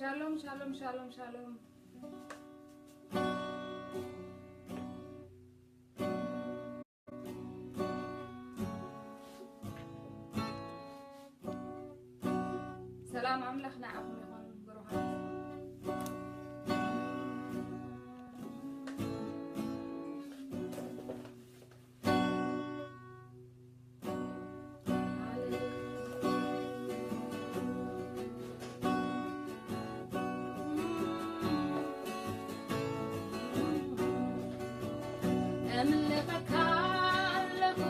ሻሎም ሻሎም ሻሎም ሻሎም። ሰላም ኣምላኽ ንዓኹም ይኹን ብሩኻት። እምልኸካ ኣለኹ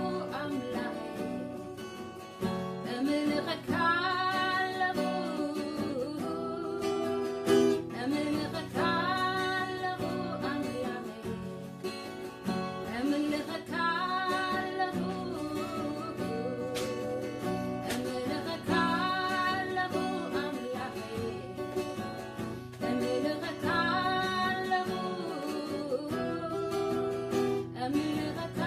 ኣምላኸይ፣ እምልኸካ ኣለኹ፣ እምልኸካ ኣለኹ ኣምላኸይ፣ እምልኸካ ኣለኹ፣ እምልኸካ ኣለኹ ኣምላኸይ፣ እምልኸካ ኣለኹ፣ እምልኸካ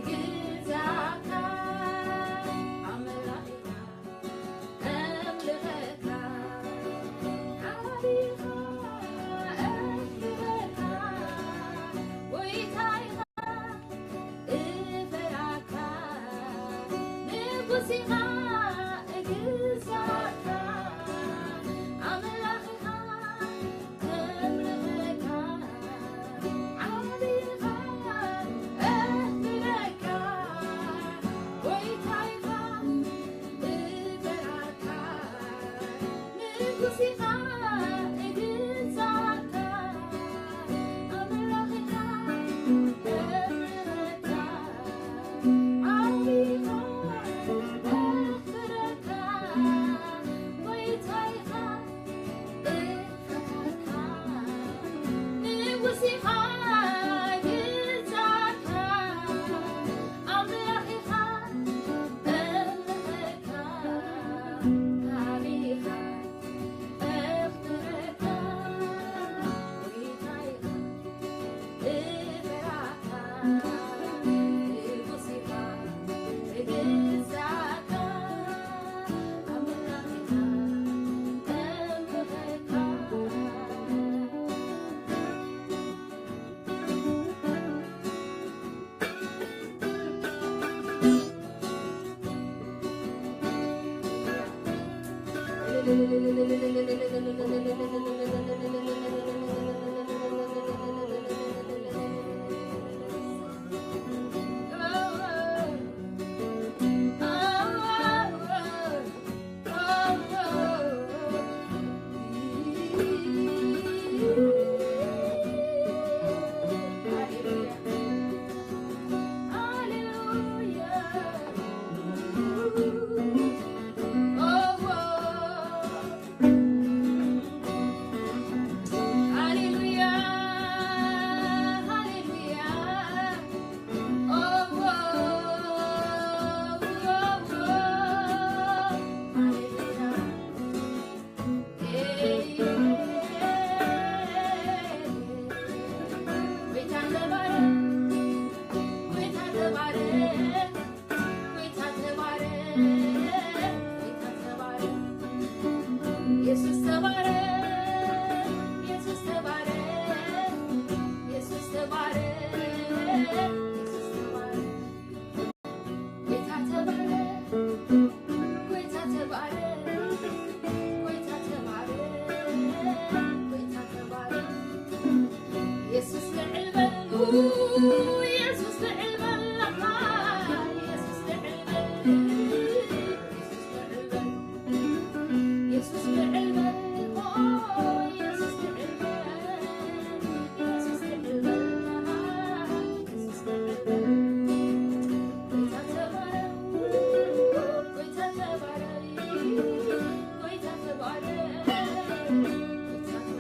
ግዛካ ኣምላኽካ ኣምልኸካ ዓቢኻ ኣኽብረካ ጎይታይኻ እፈራካ ንጉሲኻ እግዛካ ኣምላኽኻ ኣምልኸካ ዓቢኻ ኣኽብረካ ጎይታይኻ እፈራካ ንጉሲኻ እግዛካ ኣምላኽኻ እፈራካ ዓቢኻ ኣኽብረካ ጎይታይኻ ንጉሲኻ ግዛካ ኣምላኺኻ እምልኸካ ዓቢኻ እኽብረካ ጎይታይኻ እፈራካ ንጉሲኻ እግዛካ ኣምላኺኻ እምልኸካ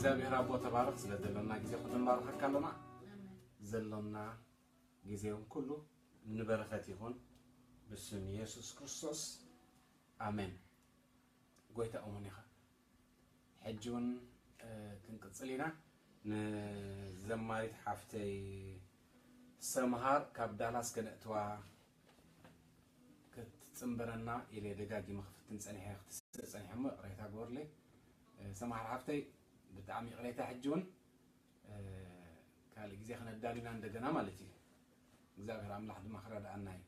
እግዚኣብሔር ኣቦ ተባረኽ። ስለ ዘሎና ግዜ ኩሉ ንባርኸካ ኣለና። ዘሎና ግዜ እውን ኩሉ ንበረኸት ይኹን ብስም የሱስ ክርስቶስ ኣሜን። ጎይታ እሙን ኢኻ። ሕጂ እውን ክንቅጽል ኢና። ንዘማሪት ሓፍተይ ሰምሃር ካብ ዳላስ ከነእትዋ ክትጽንበረና ኢለ ደጋጊመ ክፍትን ጸኒሐ ክትስእ ጸኒሐ እሞ ይቕሬታ ግበሩለይ። ሰምሃር ሓፍተይ ብጣዕሚ ይቕሬታ። ሕጂ እውን ካልእ ግዜ ክነዳሉ ኢና እንደገና ማለት እዩ። እግዚኣብሔር ኣምላኽ ድማ ክረድኣና እዩ።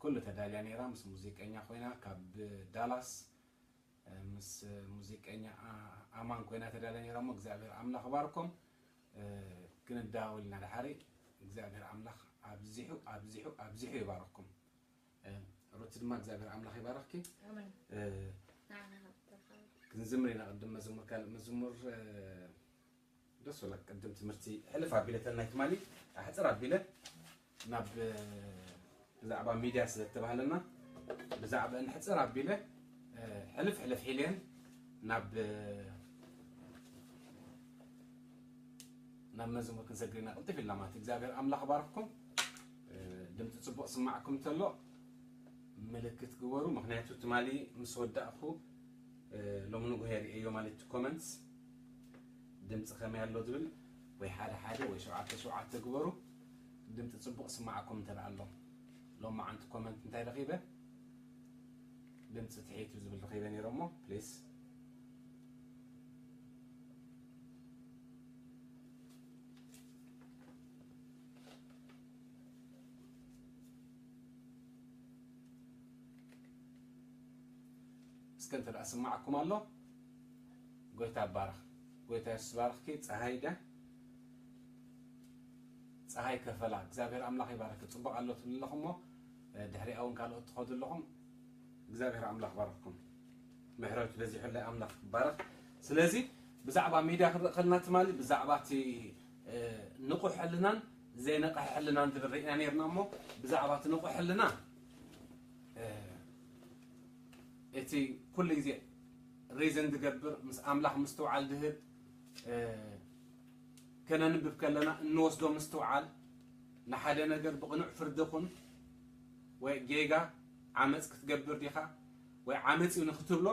ኩሉ ተዳልያ ነይራ ምስ ሙዚቀኛ ኮይና ካብ ዳላስ ምስ ሙዚቀኛ ኣማን ኮይና ተዳልያ ነይራ እሞ እግዚኣብሔር ኣምላኽ ይባርኮም። ክንዳወል ኢና ድሓሪ። እግዚኣብሔር ኣምላኽ ኣብዚሑ ኣብዚሑ ኣብዚሑ ይባርኩም። ሩቲ ድማ እግዚኣብሔር ኣምላኽ ይባርኽኪ። ክንዝምር ኢና ቅድም መዝሙር ካልእ መዝሙር ደስ ወላ ቅድም ትምህርቲ ሕልፍ ኣቢለ ተናይ ትማሊ ኣሕፅር ኣቢለ ናብ ብዛዕባ ሚድያ ስለ ዝተባህለና ብዛዕባ እንሕፅር ኣቢለ ሕልፍ ሕልፍ ሒልየን ናብ ናብ መዝሙር ክንሰግር ኢና ቅልጥፍ ኢልና ማለት እግዚኣብሔር ኣምላኽ ባርክኩም። ድምፂ ፅቡቅ ስማዕኩም እንተሎ ምልክት ግበሩ። ምክንያቱ ትማሊ ምስ ወዳእኩ ሎሚ ንጉሆ የርእዮ ማለት ኮመንትስ ድምፂ ከመይ ኣሎ ዝብል ወይ ሓደ ሓደ ወይ ሸውዓተ ሸውዓተ ግበሩ። ድምፂ ፅቡቅ ስማዕኩም እንተ ኣሎ ሎማዓንቲ ኮመንት እንታይ ረኺበ ድምፂ ትሒቱ ዝብል ረኺበ ነይረ እሞ ፕሊስ እስከ እንተ ደኣ ስማዕኩም ኣሎ ጎይታ ይባረኽ። ጎይታ የሱስ ይባርኽኪ። ፀሃይ ድያ ፀሃይ ከፈላ እግዚኣብሔር ኣምላኽ ይባርክ። ፅቡቅ ኣሎ ትብሉ ኣለኹም እሞ ድሕሪኣ እውን ካልኦት ትኸዱ ኣለኹም። እግዚኣብሔር ኣምላኽ ባርኽኩም። ምሕረቱ በዚሑለይ ኣምላኽ ይባረኽ። ስለዚ ብዛዕባ ሚድያ ክንርኢ ከለና ትማሊ ብዛዕባ እቲ ንቑሕ ሕልናን ዘይነቕሐ ሕልናን ዝብል ርኢና ነርና እሞ ብዛዕባ እቲ ንቑሕ ሕልና እቲ ኩሉ ግዜ ሪዝን ዝገብር ምስ ኣምላኽ ምስትውዓል ዝህብ ከነንብብ ከለና እንወስዶ ምስትውዓል ንሓደ ነገር ብቕኑዕ ፍርዲ ኹን ወይ ጌጋ ዓመፅ ክትገብር ዲኻ ወይ ዓመፅ እዩ ንክትብሎ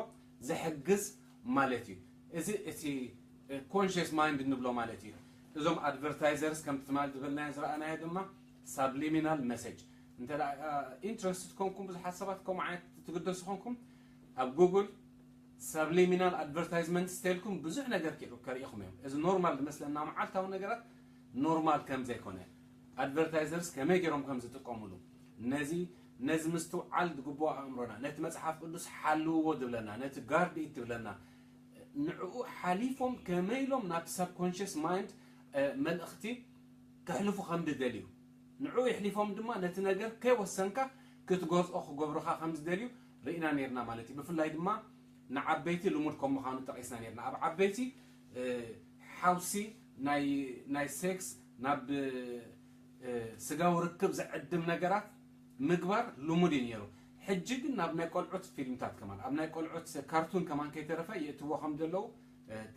ዝሕግዝ ማለት እዩ። እዚ እቲ ኮንሽስ ማይንድ እንብሎ ማለት እዩ። እዞም ኣድቨርታይዘርስ ከምቲ ትማሊ ዝበልናዮ ዝረኣናዮ ድማ ሳብሊሚናል መሰጅ እንተ ኢንትረስትድ ኮንኩም ብዙሓት ሰባት ከምኡ ዓይነት ትግደሱ ኮንኩም ኣብ ጉግል ሳብሊሚናል ኣድቨርታይዝመንት ስቴልኩም ብዙሕ ነገር ከሪእኹም እዮም። እዚ ኖርማል ዝመስለና መዓልታዊ ነገራት ኖርማል ከም ዘይኮነ ኣድቨርታይዘርስ ከመይ ገይሮም ከም ዝጥቀሙሉ ነዚ ነዚ ምስትውዓል ዝግብኦ ኣእምሮና ነቲ መፅሓፍ ቅዱስ ሓልውዎ ዝብለና ነቲ ጋርድ ኢት ዝብለና ንዕኡ ሓሊፎም ከመይ ኢሎም ናብቲ ሳብኮንሽስ ማይንድ መልእኽቲ ከሕልፉ ከም ዝደልዩ ንዕኡ የሕሊፎም ድማ ነቲ ነገር ከይወሰንካ ክትገዝኦ ክገብሩኻ ከም ዝደልዩ ርኢና ነርና ማለት እዩ። ብፍላይ ድማ ንዓበይቲ ልሙድ ከም ምዃኑ ጠቒስና ነርና። ኣብ ዓበይቲ ሓውሲ ናይ ሴክስ ናብ ስጋዊ ርክብ ዘዕድም ነገራት ምግባር ልሙድ እዩ ነይሩ። ሕጂ ግን ናብ ናይ ቆልዑት ፊልምታት ከማን ኣብ ናይ ቆልዑት ካርቱን ከማን ከይተረፈ የእትዎ ከም ዘለዉ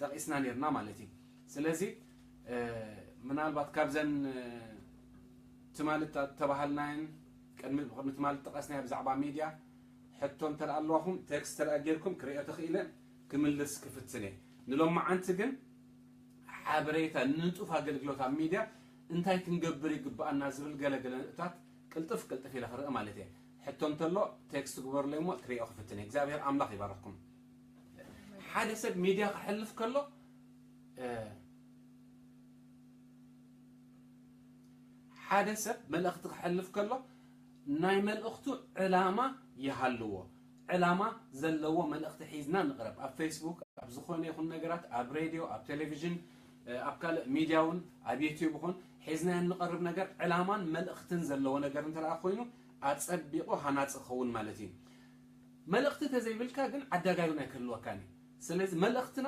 ጠቒስና ነርና ማለት እዩ። ስለዚ ምናልባት ካብዘን ትማሊ ተባሃልናየን ቅድሚ ትማሊ ጠቐስናዮ ብዛዕባ ሚድያ ሕቶ እንተ ኣለዋኹም ቴክስት ተደኣ ጌርኩም ክርእዮ ተኽኢለ ክምልስ ክፍትን እየ። ንሎማዓንቲ ግን ሓበሬታ ንንጡፍ ኣገልግሎት ኣብ ሚድያ እንታይ ክንገብር ይግብኣና ዝብል ገለገለ ንጥብታት ቅልጥፍ ቅልጥፍ ኢለ ክርኢ ማለት እየ። ሕቶ እንተሎ ቴክስት ግበሩለይ እሞ ክርእዮ ክፍትን እየ። እግዚኣብሔር ኣምላኽ ይባርኽኩም። ሓደ ሰብ ሚድያ ክሕልፍ ከሎ ሓደ ሰብ መልእኽቲ ክሕልፍ ከሎ ናይ መልእኽቱ ዕላማ ይሃልዎ። ዕላማ ዘለዎ መልእኽቲ ሒዝና ንቕረብ። ኣብ ፌስቡክ፣ ኣብ ዝኾነ ይኹን ነገራት፣ ኣብ ሬድዮ፣ ኣብ ቴሌቪዥን፣ ኣብ ካልእ ሚድያ እውን፣ ኣብ ዩትዩብ ይኹን ሒዝናዮ እንቐርብ ነገር ዕላማን መልእኽትን ዘለዎ ነገር እንተ ደኣ ኮይኑ ኣጸቢቑ ሃናጺ ክኸውን ማለት እዩ። መልእኽቲ ተዘይብልካ ግን ዓዳጋይ እውን ኣይክህልወካን እዩ። ስለዚ መልእኽትና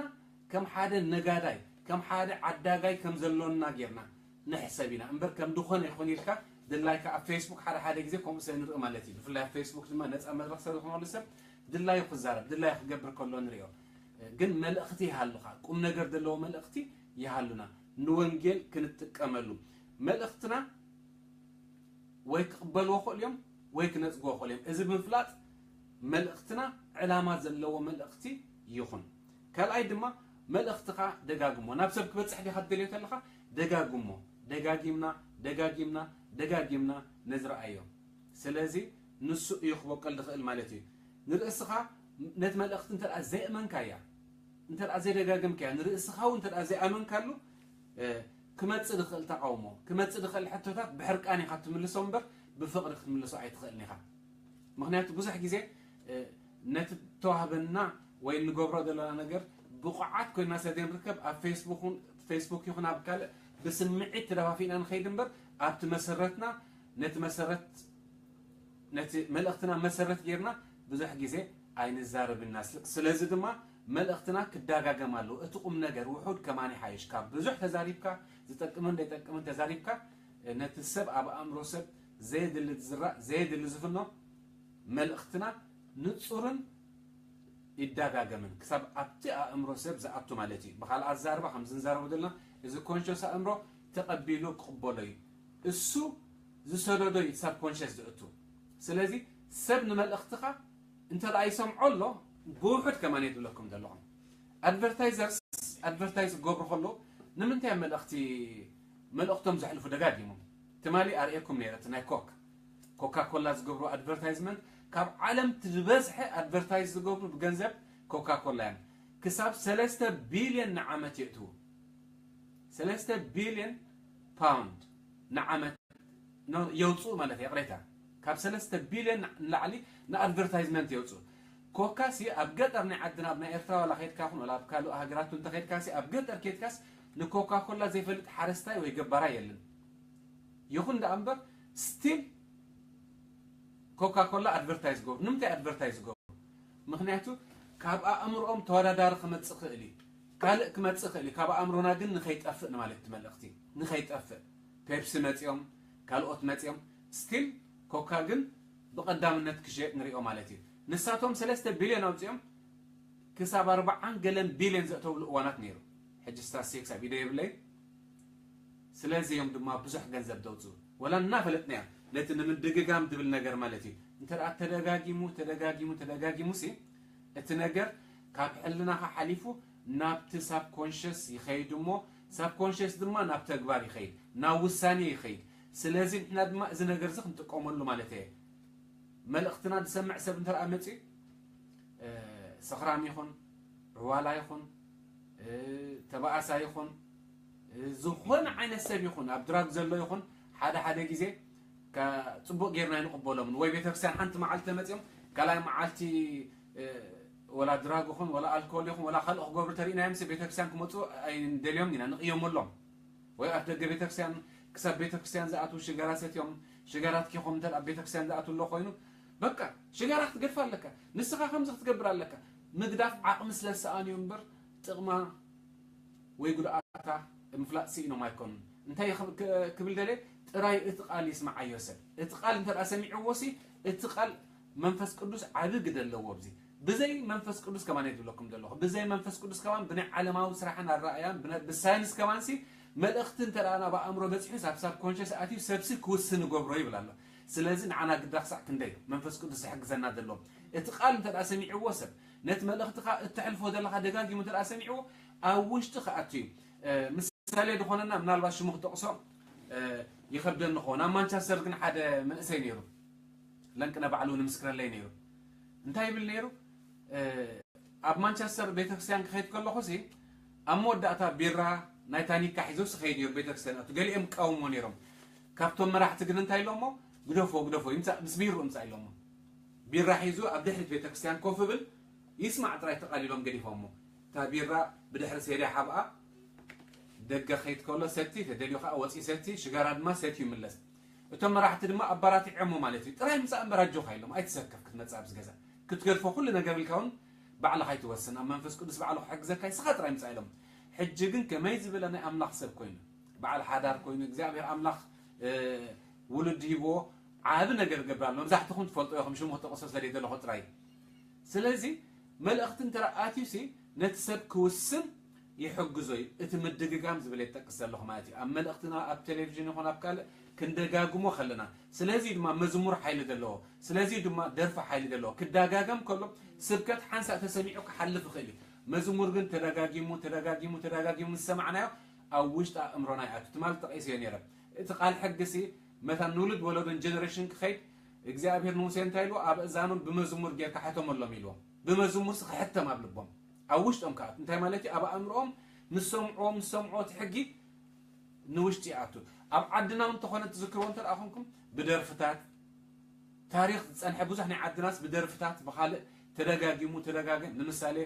ከም ሓደ ነጋዳይ ከም ሓደ ዓዳጋይ ከም ዘሎና ጌርና ንሕሰብ ኢና እምበር ከም ድኾነ ይኹን ኢልካ ድላይካ ኣብ ፌስቡክ ሓደ ሓደ ግዜ ከምኡ ሰብ ንርኢ ማለት እዩ። ብፍላይ ኣብ ፌስቡክ ድማ ነፃ መድረኽ ሰብ ዝኾነሉ ሰብ ድላዩ ክዛረብ ድላዩ ክገብር ከሎ ንሪኦ። ግን መልእኽቲ ይሃሉኻ፣ ቁም ነገር ዘለዎ መልእኽቲ ይሃሉና፣ ንወንጌል ክንጥቀመሉ። መልእኽትና ወይ ክቕበልዎ ክእሉ እዮም ወይ ክነጽግዎ ክእሉ እዮም። እዚ ብምፍላጥ መልእኽትና ዕላማ ዘለዎ መልእኽቲ ይኹን። ካልኣይ ድማ መልእኽትኻ ደጋግሞ። ናብ ሰብ ክበጽሕ ዲኻ ትደልዮ ተለኻ ደጋግሞ። ደጋጊምና ደጋጊምና ደጋጊምና ነዝረኣዮ። ስለዚ ንሱ እዩ ክበቁል ዝኽእል ማለት እዩ። ንርእስኻ ነቲ መልእኽቲ እንተ ደኣ ዘይእመንካያ፣ እንተ ደኣ ዘይደጋገምካያ፣ ንርእስኻ እውን እንተ ደኣ ዘይኣመንካሉ፣ እ፣ ክመጽእ ዝኽእል ተቓውሞ፣ ክመጽእ ዝኽእል ሕቶታት ብሕርቃን ኢኻ ትምልሶ እምበር ብፍቕሪ ክትምልሶ ኣይትኽእልን ኢኻ። ምኽንያቱ ብዙሕ ግዜ፣ እ፣ ነቲ ተዋህበና ወይ እንገብሮ ዘለና ነገር ብቑዓት ኮይና ስለ ዘይንርከብ ኣብ ፌስቡክ እውን፣ ፌስቡክ ይኹን ኣብ ካልእ ብስምዒት ተደፋፊእና ንኸይድ እምበር ኣብቲ መሰረትና፣ ነቲ መሰረት፣ ነቲ መልእኽትና መሰረት ጌርና ብዙሕ ግዜ ኣይንዛረብን ኢና። ስለ-፣ ስለዚ ድማ መልእኽትና ክደጋገም ኣለዎ። እቲ ቁም ነገር ውሑድ ከማን ይሓይሽ። ካብ ብዙሕ ተዛሪብካ፣ ዝጠቅምን ዘይጠቅምን ተዛሪብካ፣ ነቲ ሰብ ኣብ ኣእምሮ ሰብ ዘየድሊ ዝዝራእ፣ ዘየድሊ ዝፍኖ፣ መልእኽትና ንጹርን ይደጋገምን ክሳብ ኣብቲ ኣእምሮ ሰብ ዝኣቱ ማለት እዩ። ብኻልእ ኣዛርባ ከምዚ ንዛረቦ ዘለና፣ እዚ ኮንሽስ ኣእምሮ ተቐቢሉ ክቕበሎ እዩ። እሱ ዝሰደዶ እዩ ሳብ ኮንሽስ ዝእቱ። ስለዚ ሰብ ንመልእኽትኻ እንተ ደኣ ይሰምዖ ኣሎ፣ ብውሑድ ከማን እየ ዝብለኩም ዘለኹም። ኣድቨርታይዘርስ ኣድቨርታይዝ ክገብሩ ከለዉ ንምንታይ እዮም መልእኽቲ፣ መልእኽቶም ዘሕልፉ ደጋጊሞም? ትማሊ ኣርእየኩም ነይረ፣ እቲ ናይ ኮክ፣ ኮካ ኮላ ዝገብሩ ኣድቨርታይዝመንት፣ ካብ ዓለም እቲ ዝበዝሐ ኣድቨርታይዝ ዝገብሩ ብገንዘብ ኮካ ኮላ እዮም። ክሳብ ሰለስተ ቢልዮን ንዓመት የእትዉ። ሰለስተ ቢልዮን ፓውንድ ንዓመት ኖ-፣ የውፅኡ ማለት እዩ፣ ይቕሬታ። ካብ ሰለስተ ቢልዮን ንላዕሊ ንኣድቨርታይዝመንት የውፅኡ። ኮካ ሲ ኣብ ገጠር ናይ ዓድና፣ ኣብ ናይ ኤርትራ ዋላ ከይድካ ይኹን ዋላ ኣብ ካልእ ሃገራት እንተኸይድካ ሲ፣ ኣብ ገጠር ከይድካስ ንኮካ ኮላ ዘይፈልጥ ሓረስታይ ወይ ገባራይ የለን። ይኹን ደኣ እምበር ስቲል ኮካ ኮላ ኣድቨርታይዝ ዝገብሩ። ንምንታይ ኣድቨርታይዝ ዝገብሩ? ምኽንያቱ ካብ ኣእምሮኦም ተወዳዳሪ ክመጽእ ክእል እዩ፣ ካልእ ክመጽእ ክእል እዩ። ካብ ኣእምሮና ግን ንኸይጠፍእ ንማለት እቲ መልእኽቲ፣ ንኸይጠፍእ። ፔፕሲ መጺኦም፣ ካልኦት መጺኦም፣ ስቲል ኮካ ግን ብቐዳምነት ክሸየጥ ንሪኦ ማለት እዩ። ንሳቶም ሰለስተ ቢልዮን ኣውጺኦም ክሳብ ኣርባዓን ገለን ቢልዮን ዘእተውሉ እዋናት ነይሩ። ሕጂ ስታትስቲክስ ኣብ ኢደ የብለይ። ስለዚ እዮም ድማ ብዙሕ ገንዘብ ዘውፅኡ። ወላ እናፈለጥናዮ ነቲ ንምድግጋም ዝብል ነገር ማለት እዩ። እንተ ደኣ ተደጋጊሙ፣ ተደጋጊሙ፣ ተደጋጊሙ ሲ፣ እቲ ነገር ካብ ሕልናኻ ሓሊፉ ናብቲ ሳብኮንሽስ ይኸይድ እሞ፣ ሳብኮንሽስ ድማ ናብ ተግባር ይኸይድ፣ ናብ ውሳኔ ይኸይድ። ስለዚ ንሕና ድማ እዚ ነገር እዚ ክንጥቀመሉ ማለት እየ። መልእኽትና ዝሰምዕ ሰብ እንተ ደኣ መጺኡ፣ እ፣ ሰኽራም ይኹን፣ ዕዋላ ይኹን፣ እ፣ ተባኣሳ ይኹን፣ እ፣ ዝኾነ ዓይነት ሰብ ይኹን፣ ኣብ ድራግ ዘሎ ይኹን፣ ሓደ ሓደ ግዜ ካ-፣ ጽቡቕ ጌርና ኣይንቕበሎምን። ወይ ቤተክርስትያን ሓንቲ መዓልቲ ተመጺኦም፣ ካልኣይ መዓልቲ፣ እ፣ ወላ ድራግ ይኹን፣ ወላ ኣልኮል ይኹን፣ ወላ ካልእ ክገብሩ ተሪእናዮም፣ ቤተክርስትያን ክመጹ ኣይንደልዮም ኢና፣ ንቕየመሎም። ወይ ኣብ ደገ ቤተክርስትያን፣ ክሳብ ቤተክርስትያን ዝኣትዉ ሽጋራ ሰትዮም፣ ሽጋራ ትኪኾም እንተ ኣብ ቤተክርስትያን ዝኣትዉ ኣሎ ኮይኑ፣ በቃ ሽጋራ ክትገድፍ ኣለካ። ንስኻ ከምዚ ክትገብር ኣለካ። ምግዳፍ ዓቕሚ ስለ ዝሰኣኑ እዩ እምበር ጥቕማ ወይ ጉድኣታ ምፍላጥ ስኢኖም ኣይኮኑን። እንታይ ክብ-፣ ክ-፣ ክብል ደልየ፣ ጥራይ እቲ ቃል ይስምዓዮ ሰብ። እቲ ቃል እንተ ደኣ ሰሚዕዎ ሲ፣ እቲ ቃል መንፈስ ቅዱስ ዓቢ ግደ ኣለዎ ኣብዚ። ብዘይ መንፈስ ቅዱስ ከማን እየ ዝብለኩም ዘለኹ። ብዘይ መንፈስ ቅዱስ ከማን ብናይ ዓለማዊ ስራሕን ኣረኣእያን ብነ-፣ ብሳይንስ ከማንሲ መልእኽቲ እንተ ደኣ ናብ ኣእምሮ በጺሑ ሳብ ሳብኮንሽስ ኣትዩ ሰብሲ ክውስን ይገብሮ ይብል ኣሎ። ስለዚ ንዓና ግዳ ክሳዕ ክንደይ እዩ መንፈስ ቅዱስ ዝሕግዘና ዘሎ? እቲ ቃል እንተ ደኣ ሰሚዕዎ ሰብ ነቲ መልእኽትኻ እተሕልፎ ዘለኻ ደጋጊሙ እንተ ደኣ ሰሚዕዎ ኣብ ውሽጢ ክኣቱ እዩ። እ፣ ምሳሌ ዝኾነና ምናልባት ሽሙ ክጠቕሶ፣ እ፣ ይኸብደኒ ክኸውን። ኣብ ማንቸስተር ግን ሓደ መንእሰይ ነይሩ። ለንቅነ ባዕሉ ንምስክረለይ ነይሩ። እንታይ ይብል ነይሩ? እ፣ ኣብ ማንቸስተር ቤተክርስትያን ክኸይድ ከለኹ ሲ፣ ኣብ መወዳእታ ቢራ ናይ ታኒካ ሒዙ ሲ ኸይድ ነይሩ ቤተክርስትያን ኣቱ። ገሊኦም ይቃወምዎ ነይሮም። ካብቶም መራሕቲ ግን እንታይ ኢሎሞ? ግደፎ፣ ግደፎ፣ ይምጻእ፣ ምስ ቢርኡ ይምጻእ ኢሎሞ። ቢራ ሒዙ ኣብ ድሕሪት ቤተክርስትያን ኮፍ ብል፣ ይስማዕ ጥራይ ተቓሊሎም ገዲፎሞ። እታ ቢራ ብድሕሪ ሴድያ ሓብኣ፣ ደገ ኸይድ ከሎ ሰቲ፣ ተደልዩ ኸኣ ወጺኡ ሰቲ፣ ሽጋራ ድማ ሰትዩ ይምለስ። እቶም መራሕቲ ድማ ኣባራቲዖሞ ማለት እዩ። ጥራይ ምጻእ እምበር ኣጆኻ ኢሎም፣ ኣይትሰከፍ ክትመጽእ ኣብዚ ገዛ። ክትገድፎ ኩሉ ነገር ኢልካ እውን ባዕልኻ ኣይትወስን። ኣብ መንፈስ ቅዱስ ባዕሉ ክሕግዘካ ንስኻ ጥራይ ምጻእ ኢሎም። ሕጂ ግን ከመይ ዝበለ ናይ ኣምላኽ ሰብ ኮይኑ፣ በዓል ሓዳር ኮይኑ፣ እግዚኣብሔር ኣምላኽ፣ እ፣ ውሉድ ሂብዎ ዓቢ ነገር ይገብር ኣሎ። መብዛሕትኹም ትፈልጦ ኢኹም፣ ሽሙ ክጠቕሶ ስለ ዘይደለኹ ጥራይ። ስለዚ መልእኽቲ እንተ ኣትዩሲ ነቲ ሰብ ክውስን ይሕግዞ እዩ። እቲ ምድግጋም ዝብል እየ ዝጠቅስ ዘለኹ ማለት እዩ። ኣብ መልእኽትና ኣብ ቴሌቪዥን ይኹን ኣብ ካልእ ክንደጋግሞ ከለና፣ ስለዚ ድማ መዝሙር ሓይሊ ዘለዎ፣ ስለዚ ድማ ደርፊ ሓይሊ ዘለዎ። ክደጋገም ከሎ ስብከት ሓንሳእ ተሰሚዑ ክሓልፍ ይኽእል እዩ። መዝሙር ግን ተደጋጊሙ ተደጋጊሙ ተደጋጊሙ ምስ ሰማዕናዮ ኣብ ውሽጢ ኣእምሮና ይኣቱ። ትማሊ ጠቒሰዮ ነይረ። እቲ ቃል ሕጊሲ መታን ንውሉድ ወለዶን ጀነሬሽን ክኸይድ እግዚኣብሔር ንሙሴ እንታይ ኢልዎ? ኣብ እዛኖም ብመዝሙር ጌርካ ሕተመሎም ኢልዎም። ብመዝሙርሲ ክሕተም ኣብ ልቦም፣ ኣብ ውሽጦም ክኣቱ። እንታይ ማለት እዩ? ኣብ ኣእምሮኦም ምስ ሰምዕዎ ምስ ሰምዕዎ እቲ ሕጊ ንውሽጢ ይኣቱ። ኣብ ዓድና እውን እንተኾነ ትዝክርዎ እንተ ደኣ ኮንኩም ብደርፍታት ታሪኽ ዝጸንሐ ብዙሕ ናይ ዓድናስ ብደርፍታት ብኻልእ ተደጋጊሙ ተደጋገም። ንምሳሌ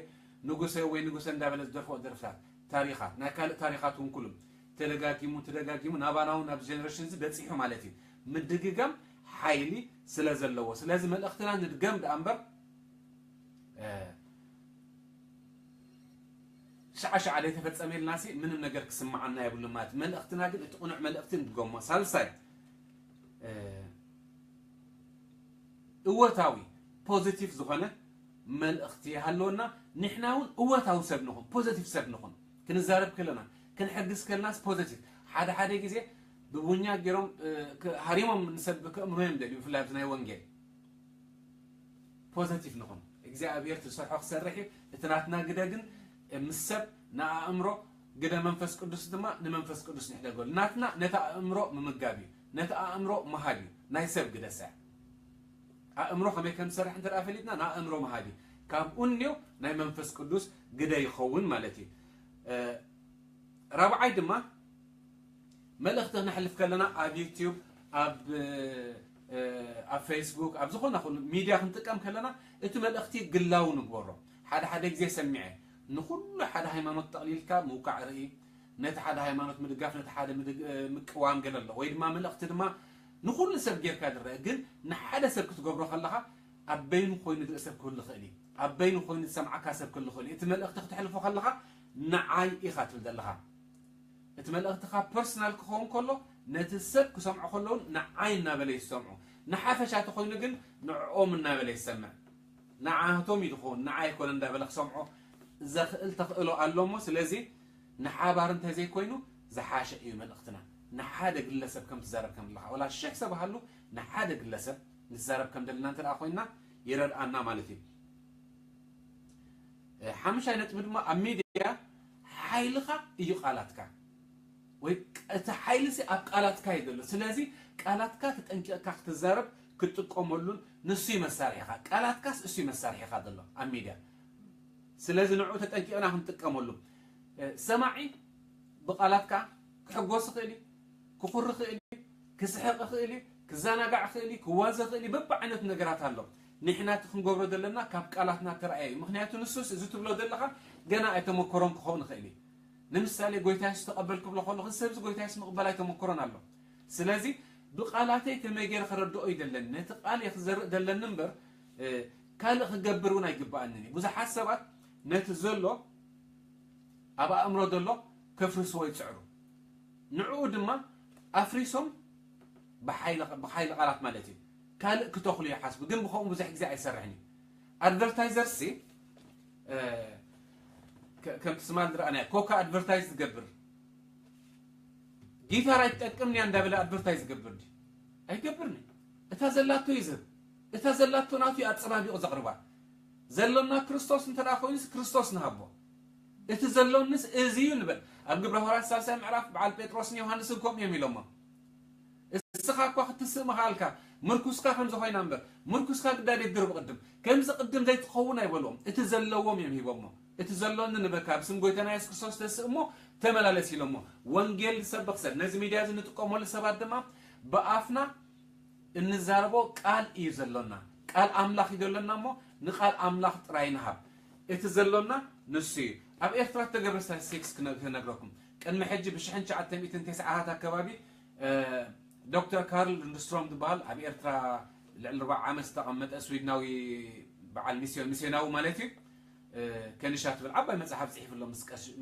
ንጉሰ ወይ ንጉሰ እንዳበለ ዝደርፎ ደርፍታት ታሪኻት ናይ ካልእ ታሪኻት እውን ኩሉ ተደጋጊሙ ተደጋጊሙ ናባና እውን ናብ ጀነሬሽን እዚ በጺሑ ማለት እዩ። ምድግጋም ሓይሊ ስለ ዘለዎ ስለዚ መልእኽትና ንድገም ደኣ እምበር ሻዕሻዕ ዘይተፈጸመ ኢልና ሲ ምንም ነገር ክስምዓና የብሉ ማለት። መልእኽትና ግን እቲ ቅኑዕ መልእኽቲ ንድገሞ። ሳልሳይ እወታዊ ፖዚቲቭ ዝኾነ መልእኽቲ ይሃለወና። ንሕና እውን እወታዊ ሰብ ንኹን፣ ፖዚቲቭ ሰብ ንኹን። ክንዛረብ ከለና ክንሕግዝ ከለናስ ፖዚቲቭ። ሓደ ሓደ ግዜ ብቡኛ ገይሮም ሃሪሞም ንሰብ ከእምሮ እዮም ደልዩ፣ ብፍላይ ኣብዚ ናይ ወንጌል ፖዘቲቭ ንኹን። እግዚኣብሔር ትሰርሖ ክሰርሕ እዩ። እቲ ናትና ግደ ግን ምስ ሰብ ንኣእምሮ፣ ግደ መንፈስ ቅዱስ ድማ ንመንፈስ ቅዱስ ንሕደገሉ። ናትና ነቲ ኣእምሮ ምምጋብ እዩ፣ ነቲ ኣእምሮ ምሃብ እዩ። ናይ ሰብ ግደ ሰ ኣእምሮ ከመይ ከም ዝሰርሕ እንተ ደኣ ፈሊጥና ንኣእምሮ ምሃብ እዩ። ካብኡ እንዮ ናይ መንፈስ ቅዱስ ግደ ይኸውን ማለት እዩ። ራብዓይ ድማ መልእኽቲ ክነሕልፍ ከለና ኣብ ዩቲዩብ ኣብ ኣብ ፌስቡክ ኣብ ዝኾነ ኩሉ ሚድያ ክንጥቀም ከለና እቲ መልእኽቲ ግላዊ ንግበሮ። ሓደ ሓደ ግዜ ሰሚዐ ንኹሉ ሓደ ሃይማኖት ጠቕሊልካ ምውቃዕ ርኢ፣ ነቲ ሓደ ሃይማኖት ምድጋፍ ነቲ ሓደ ምድግ- ምቅዋም ገለ ኣሎ ወይ ድማ መልእኽቲ ድማ ንኹሉ ሰብ ጌርካ ዝረአ ግን ንሓደ ሰብ ክትገብሮ ከለኻ ኣብ በይኑ ኮይኑ ዝርኢ ሰብ ክህሉ ይኽእል እዩ። ኣብ በይኑ ኮይኑ ዝሰምዓካ ሰብ ክህሉ ይኽእል እዩ። እቲ መልእኽቲ ክትሕልፎ ከለኻ ንዓይ ኢኻ ትብል ዘለኻ። እቲ መልእኽትኻ ፐርሰናል ክኸውን ከሎ ነቲ ሰብ ክሰምዖ ከለውን ንዓይ እናበለ ይሰምዖ። ንሓፈሻ ተኾይኑ ግን ንዕኦም እናበለ ይሰምዕ። ንዓቶም እዩ ዝኸውን ንዓይ ኣይኮነ እንዳበለ ክሰምዖ ዘኽእል ተኽእሎ ኣሎ እሞ ስለዚ ንሓባር እንተዘይኮይኑ ዝሓሸ እዩ መልእኽትና። ንሓደ ግለሰብ ከም ትዛረብ ከም ዘለኻ ወላ ሽሕ ሰብ ሃሉ ንሓደ ግለሰብ ንዛረብ ከም ዘለና እንተ ኮይንና ይረድኣና ማለት እዩ። ሓምሻይ ነጥቢ ድማ ኣብ ሚድያ ሓይልኻ እዩ ቃላትካ ወይ እቲ ሓይልሲ ኣብ ቃላትካ እዩ ዘሎ። ስለዚ ቃላትካ ተጠንቂቕካ ክትዛረብ ክትጥቀመሉን ንሱ እዩ መሳርሒኻ። ቃላትካስ እሱ እዩ መሳርሒኻ ዘሎ ኣብ ሚድያ። ስለዚ ንዕኡ ተጠንቂቕና ክንጥቀመሉ። ሰማዒ ብቃላትካ ክሕጎስ ይኽእል እዩ፣ ክኹሪ ይኽእል እዩ፣ ክስሕቕ ይኽእል እዩ፣ ክዘናጋዕ ይኽእል እዩ፣ ክዋዘ ይኽእል እዩ፣ በብዓይነቱ ነገራት ኣሎ። ንሕና እቲ ክንገብሮ ዘለና ካብ ቃላትና ተረኣየ እዩ። ምክንያቱ ንሱስ እዚ ትብሎ ዘለኻ ገና ኣይተመኮሮን ክኸውን ይኽእል እዩ። ንምሳሌ ጎይታ የሱስ ተቐበል ክብሎ ከለኹ እዚ ሰብዚ ጎይታ የሱስ ምቕባል ኣይተመኮሮን ኣሎ። ስለዚ ብቓላተይ ከመይ ገይረ ክረድኦ እዩ ዘለኒ፣ ነቲ ቃል እየ ክዘርእ ዘለኒ እምበር ካልእ ክገብር እውን ኣይግባኣንን እዩ። ብዙሓት ሰባት ነቲ ዘሎ ኣብ ኣእምሮ ዘሎ ከፍርስዎ ይፅዕሩ። ንዕኡ ድማ ኣፍሪሶም ብሓይሊ ቃላት ማለት እዩ ካልእ ክተኽሉ ይሓስቡ። ግን ብኸምኡ ብዙሕ ግዜ ኣይሰርሕን እዩ። ኣድቨርታይዘር ሲ ከምቲ ስማል ዝረኣናዮ ኮካ ኣድቨርታይዝ ዝገብር ጊታር ኣይትጠቅምን እያ እንዳበለ ኣድቨርታይዝ ዝገብር ድዩ? ኣይገብርን እዩ። እታ ዘላቶ ይዝህብ። እታ ዘላቶ ናቱ እዩ ኣጸባቢቑ ዘቕርባ። ዘሎና ክርስቶስ እንተ ደኣ ኮይኑስ ክርስቶስ ንሃቦ። እቲ ዘሎንስ እዚ እዩ ንበል። ኣብ ግብረ ሃዋርያት ሳልሳይ ምዕራፍ በዓል ጴጥሮስን ዮሃንስን ከምኡ እዮም ኢሎሞ። እስኻ እኳ ክትስእ ምኽኣልካ ምርኩስካ ከምዚ ኮይና እምበር ምርኩስካ ግዳ ደድር ብቕድም ከምዚ ቅድም ዘይትኸውን ኣይበልዎም። እቲ ዘለዎም እዮም ሂቦሞ። እቲ ዘሎኒ ንበካ ብስም ጎይታና የሱስ ክርስቶስ ተስእ እሞ ተመላለስ ኢሎሞ። ወንጌል ዝሰብኽ ሰብ ነዚ ሚድያ እዚ ንጥቀመሉ ሰባት ድማ ብኣፍና እንዛረቦ ቃል እዩ ዘሎና። ቃል ኣምላኽ እዩ ዘሎና እሞ ንቃል ኣምላኽ ጥራይ ንሃብ። እቲ ዘሎና ንሱ እዩ። ኣብ ኤርትራ እተገብረ ስታቲስቲክስ ክነግረኩም ቅድሚ ሕጂ ብሽሕን ትሽዓተ ሚእትን ተስዓታት ኣከባቢ ዶክተር ካርል ሉንድስትሮም ዝበሃል ኣብ ኤርትራ ልዕሊ ርባዕ ዓመት ዝተቐመጠ ስዊድናዊ በዓል ሚስዮን ሚስዮናዊ ማለት እዩ። ከኒሻ ትብል ዓባይ መጽሓፍ ጽሒፉ ኣሎ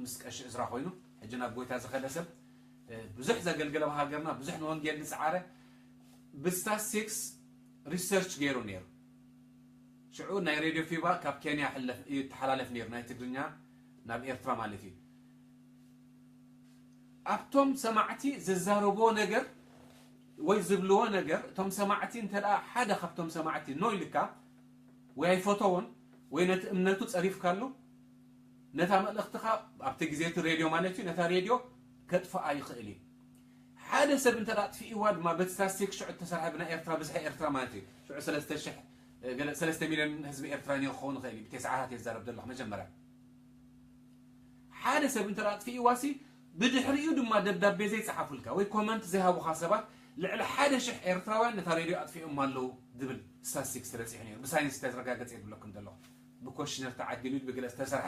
ምስ ቀሺ ዕዝራ ኮይኑ ሕጂ ናብ ጎይታ ዝኸደ ሰብ ብዙሕ ዘገልገለ ሃገርና ብዙሕ ንወንጌል ዝጸዓረ ብስታትስቲክስ ሪሰርች ገይሩ ነይሩ። ሽዑ ናይ ሬድዮ ፊባ ካብ ኬንያ ይተሓላለፍ ነይሩ ናይ ትግርኛ ናብ ኤርትራ ማለት እዩ። ኣብቶም ሰማዕቲ ዝዛረብዎ ነገር ወይ ዝብልዎ ነገር፣ እቶም ሰማዕቲ እንተ ደኣ ሓደ ካብቶም ሰማዕቲ ኖ ኢልካ ወይ ኣይፈተዎን ወይ ነቲ እምነቱ ጸሪፍካሉ፣ ነታ መልእኽትኻ ኣብቲ ግዜ እቲ ሬድዮ ማለት እዩ፣ ነታ ሬድዮ ከጥፍኣ ይኽእል እዩ። ሓደ ሰብ እንተ ኣጥፊእዋ ድማ በቲ ስታትስቲክስ ሽዑ እተሰርሐ ብናይ ኤርትራ ብዝሒ ኤርትራ ማለት እዩ ሽዑ ሰለስተ ሽሕ ገለ ሰለስተ ሚልዮን ህዝቢ ኤርትራ እኒኦ ክኸውን ይኽእል እዩ። ብተስዓታት እየ ዝዛረብ ዘለኹ መጀመርያ። ሓደ ሰብ እንተ ኣጥፊእዋሲ ብድሕሪኡ ድማ ደብዳቤ ዘይጸሓፉልካ ወይ ኮመንት ዘይሃቡኻ ሰባት ልዕሊ ሓደ ሽሕ ኤርትራውያን ነታ ሬድዮ ኣጥፊኦም ኣለዉ ዝብል ስታትስቲክስ ተበጺሑ ነይሩ። ብሳይንስ ዝተረጋገጸ እየ ዝብለኩም ዘለኹ። ብኮሽነር ተዓዲሉ ብግለ ዝተሰርሐ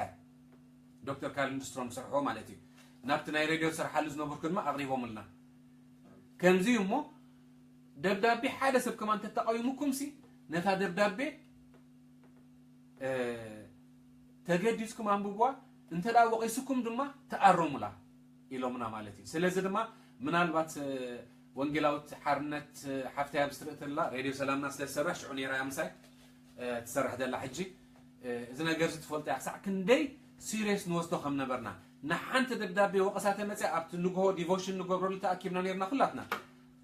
ዶክተር ካል ሊንድስትሮም ዝሰርሕዎ ማለት እዩ። ናብቲ ናይ ሬድዮ ዝሰርሓሉ ዝነበርኩ ድማ ኣቕሪቦምልና። ከምዚ እዩ እሞ ደብዳቤ ሓደ ሰብ ከማን ተተቃዊሙኩም ሲ ነታ ደብዳቤ እ፣ ተገዲስኩም ኣንብብዋ፣ እንተ ደኣ ወቒስኩም ድማ ተኣረሙላ ኢሎምና ማለት እዩ። ስለዚ ድማ ምናልባት እ፣ ወንጌላዊት ሓርነት እ፣ ሓፍተይ ኣብዚ ትርኢ ተላ ሬድዮ ሰላምና ስለ ዝሰርሕ ሽዑ ነይራ እያ ምሳይ እ፣ ትሰርሕ ዘላ ሕጂ እ፣ እዚ ነገር እዚ ትፈልጦ እያ ክሳዕ ክንደይ ሲሪየስ ንወስዶ ከም ነበርና ንሓንቲ ደብዳቤ ወቐሳ ተመፅያ ኣብቲ ንግሆ ዲቮሽን ንገብረሉ ተኣኪብና ነርና ኩላትና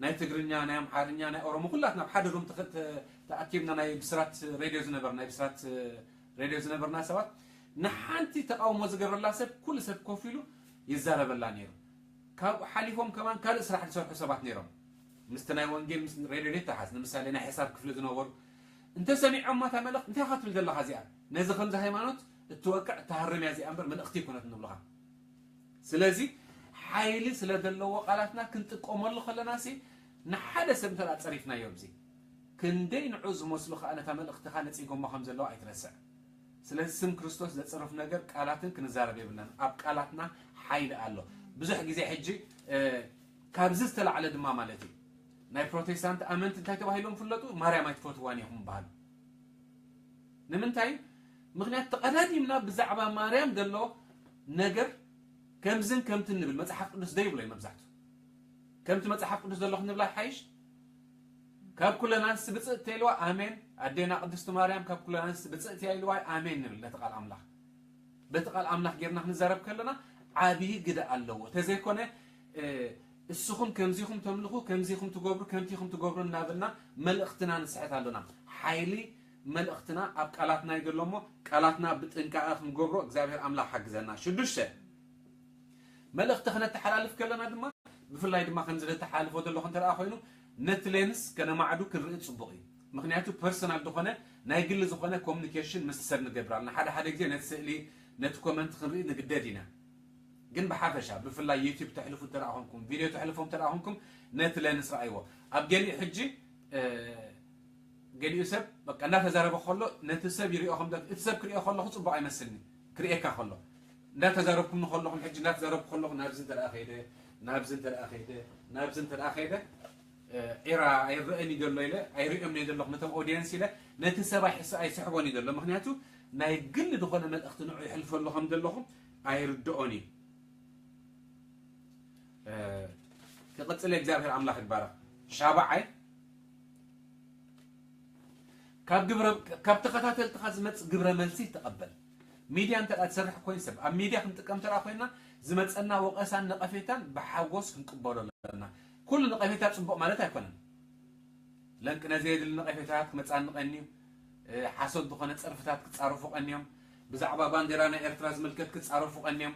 ናይ ትግርኛ ናይ ኣምሓርኛ ናይ ኦሮሞ ኩላትና ኣብ ሓደ ሩም ተኸ- ተ- ተኣኪብና ናይ ብስራት ሬድዮ ዝነበርና ናይ ብስራት እ፣ ሬድዮ ዝነበርና ሰባት ንሓንቲ ተቃውሞ ዝገብረላ ሰብ ኩሉ ሰብ ኮፍ ኢሉ ይዛረበላ ነይሩ። ካብኡ ሓሊፎም ከማን ካልእ ስራሕ ዝሰርሑ ሰባት ነይሮም። ምስቲ ናይ ወንጌል ምስ ሬድዮ ዘይተሓዝ ንምሳሌ ናይ ሕሳብ ክፍሊ ዝነበሩ እንተሰሚዖማ እታ መልእኽቲ እንታይ ኢኻ ትብል ዘለኻ እዚኣ ነዚ ከምዚ ሃይማኖት እትወቅዕ እትሃርም እያ እዚኣ እምበር መልእኽቲ ይኮነት ንብልኻ። ስለዚ ሓይሊ ስለ ዘለዎ ቃላትና ክንጥቀመሉ ከለና ሲ ንሓደ ሰብ እንተ ጸሪፍናዮ ኣብዚ ክንደይ ንዑ ዝመስሉ ከኣ ነታ መልእኽትኻ ነጺጎሞ ከም ዘለዉ ኣይትረስዕ። ስለዚ ስም ክርስቶስ ዘጽርፍ ነገር ቃላትን ክንዛረብ የብልናን። ኣብ ቃላትና ሓይሊ ኣሎ። ብዙሕ ግዜ ሕጂ እ፣ ካብዚ ዝተላዕለ ድማ ማለት እዩ ናይ ፕሮቴስታንት ኣመንቲ እንታይ ተባሂሎም ፍለጡ? ማርያም ኣይትፈትዋን ኢኹም በሃሉ። ንምንታይ? ምክንያቱ ተቐዳዲምና ብዛዕባ ማርያም ዘሎ ነገር ከምዝን ከምትን ንብል መጽሓፍ ቅዱስ ዘይብሎ እዩ መብዛሕቱ። ከምቲ መጽሓፍ ቅዱስ ዘሎ ክንብላ ይሓይሽ። ካብ ኩለን ኣንስቲ ብጽእቲ ኢልዋ ኣሜን። ኣዴና ቅድስቲ ማርያም ካብ ኩለን ኣንስቲ ብጽእቲ እያ ኢልዋ ኣሜን ንብል ነቲ ቃል ኣምላኽ። በቲ ቃል ኣምላኽ ጌርና ክንዛረብ ከለና ዓብዪ ግደ ኣለዎ። ተዘይኮነ እ፣ እስኹም ከምዚኹም ተምልኹ፣ ከምዚኹም ትገብሩ፣ ከምቲኹም ትገብሩ እናበልና መልእኽትና ንስሕት ኣሎና። ሓይሊ መልእኽትና ኣብ ቃላትና እዩ ዘሎ እሞ ቃላትና ብጥንቃቐ ክንገብሮ እግዚኣብሔር ኣምላኽ ሓግዘና። ሽዱሽተ መልእኽቲ ክነተሓላልፍ ከለና ድማ ብፍላይ ድማ ከምዚ ዘተሓላልፎ ዘለኹ እንተ ደኣ ኮይኑ ነቲ ሌንስ ከነማዕዱ ክንርኢ ጽቡቕ እዩ። ምክንያቱ ፐርሰናል ዝኾነ ናይ ግሊ ዝኾነ ኮሚኒኬሽን ምስ ሰብ ንገብር ኣለና። ሓደ ሓደ ግዜ ነቲ ስእሊ ነቲ ኮመንት ክንርኢ ንግደድ ኢና። ግን ብሓፈሻ ብፍላይ ዩቲዩብ ተሕልፉ እንተ ደኣ ኮንኩም ቪድዮ ተሕልፎም እንተ ደኣ ኮንኩም ነቲ ሌንስ ረኣይዎ። ኣብ ገሊኡ ሕጂ እ፣ ገሊኡ ሰብ በቃ እንዳተዛረበ ከሎ ነቲ ሰብ ይሪኦ ከም እቲ ሰብ ክሪኦ ከለኹ ጽቡቕ ኣይመስልኒ ክሪኤካ ከሎ እንዳተዛረብኩም ከለኹም ሕጂ እንዳተዛረብኩ ከለኹ ናብዚ እንተ ደኣ ከይደ ናብዚ እንተ ደኣ ከይደ ናብዚ እንተ ደኣ ከይደ ዒራ ኣይረአን እዩ ዘሎ ኢለ ኣይርእዮም እየ ዘለኹ ነቶም ኦዲየንስ ኢለ ነቲ ሰብ ኣይስሕቦን እዩ ዘሎ ምክንያቱ ናይ ግል ዝኾነ መልእኽቲ ንዑ ይሕልፈሉ ከም ዘለኹም ኣይርድኦን እዩ ክቕፅል እግዚኣብሔር ኣምላኽ ይባረኽ ሻባዓይ ካብ ግብረ ካብ ተኸታተልትኻ ዝመጽእ ግብረ መልሲ ተቐበል። ሚድያ እንተ ደኣ ትሰርሕ ኮይን ሰብ ኣብ ሚድያ ክንጥቀም እንተ ደኣ ኮይና ዝመጸና ወቐሳን ነቐፌታን ብሓጎስ ክንቅበሎ ኣለና። ኩሉ ነቐፌታ ጽቡቕ ማለት ኣይኮነን። ለንቅነ ዘየድሊ ነቐፌታታት ክመጻኒ ቀንዩ፣ ሓሶት ዝኾነ ጸርፍታት ክጻረፉ ቀንዮም፣ ብዛዕባ ባንዴራ ናይ ኤርትራ ዝምልከት ክጻረፉ ቀንዮም።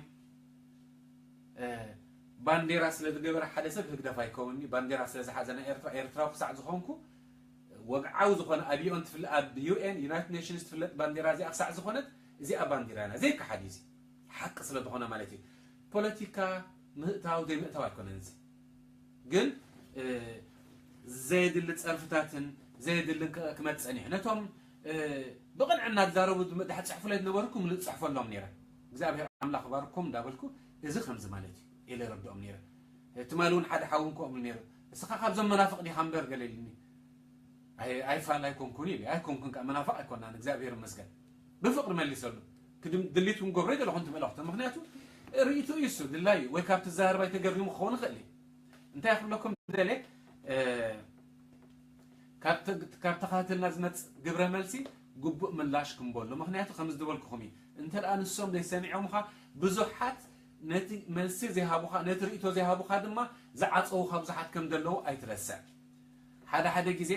ባንዴራ ስለ ዝገበረ ሓደ ሰብ ህግደፍ ኣይከውንኒ ባንዴራ ስለ ዝሓዘ ናይ ኤርትራ ኤርትራዊ ክሳዕ ዝኾንኩ ወግዓዊ ዝኾነ ኣብ ዩኤን ትፍለ ኣብ ዩኤን ዩናይትድ ኔሽንስ ትፍለጥ ባንዴራ እዚኣ ክሳዕ ዝኾነት እዚኣ ባንዴራ ኢና ዘይከሓድ እዩ እዚ ሓቂ ስለ ዝኾነ ማለት እዩ ፖለቲካ ምህእታው ዘይምእታው ኣይኮነን እዚ ግን ዘየድሊ ጸርፍታትን ዘየድልን ክመጽእ ጸኒሑ ነቶም ብቕንዕና ዝዛረቡ ድሕር ጽሕፉለይ ዝነበርኩ ምሉእ ጽሕፈሎም ነይረ እግዚኣብሔር ኣምላኽ ባርኮም እንዳበልኩ እዚ ከምዚ ማለት እዩ ኢለ ረድኦም ነይረ ትማሊ እውን ሓደ ሓውን ከምኡ ነይሩ እስኻ ካብዞም መናፍቕ ዲኻ እምበር ገለ ኢልኒ ኣይፋል ኣይኮንኩን ኢሉ ኣይኮንኩን ከዓ መናፍቕ ኣይኮናን እግዚኣብሔር ይመስገን ብፍቕሪ መሊሰሉ ድሊት ክንገብሮ ይደለኹ እቲ መልእኽቲ ምክንያቱ ርእይቱ እዩ እሱ ድላዩ ወይ ካብቲ ዛረባይ ተገሪሙ ክኸውን ይኽእል እዩ እንታይ ክብለኩም ደለ ካብ ተኻትልና ዝመፅ ግብረ መልሲ ግቡእ ምላሽ ክንበሉ። ምኽንያቱ ከም ዝበልኩኹም እዩ። እንተ ደኣ ንሶም ዘይሰሚዖምኻ፣ ብዙሓት ነቲ መልሲ ዘይሃቡኻ፣ ነቲ ርእይቶ ዘይሃቡኻ ድማ ዝዓጸዉኻ ብዙሓት ከም ዘለዉ ኣይትረስዕ። ሓደ ሓደ ግዜ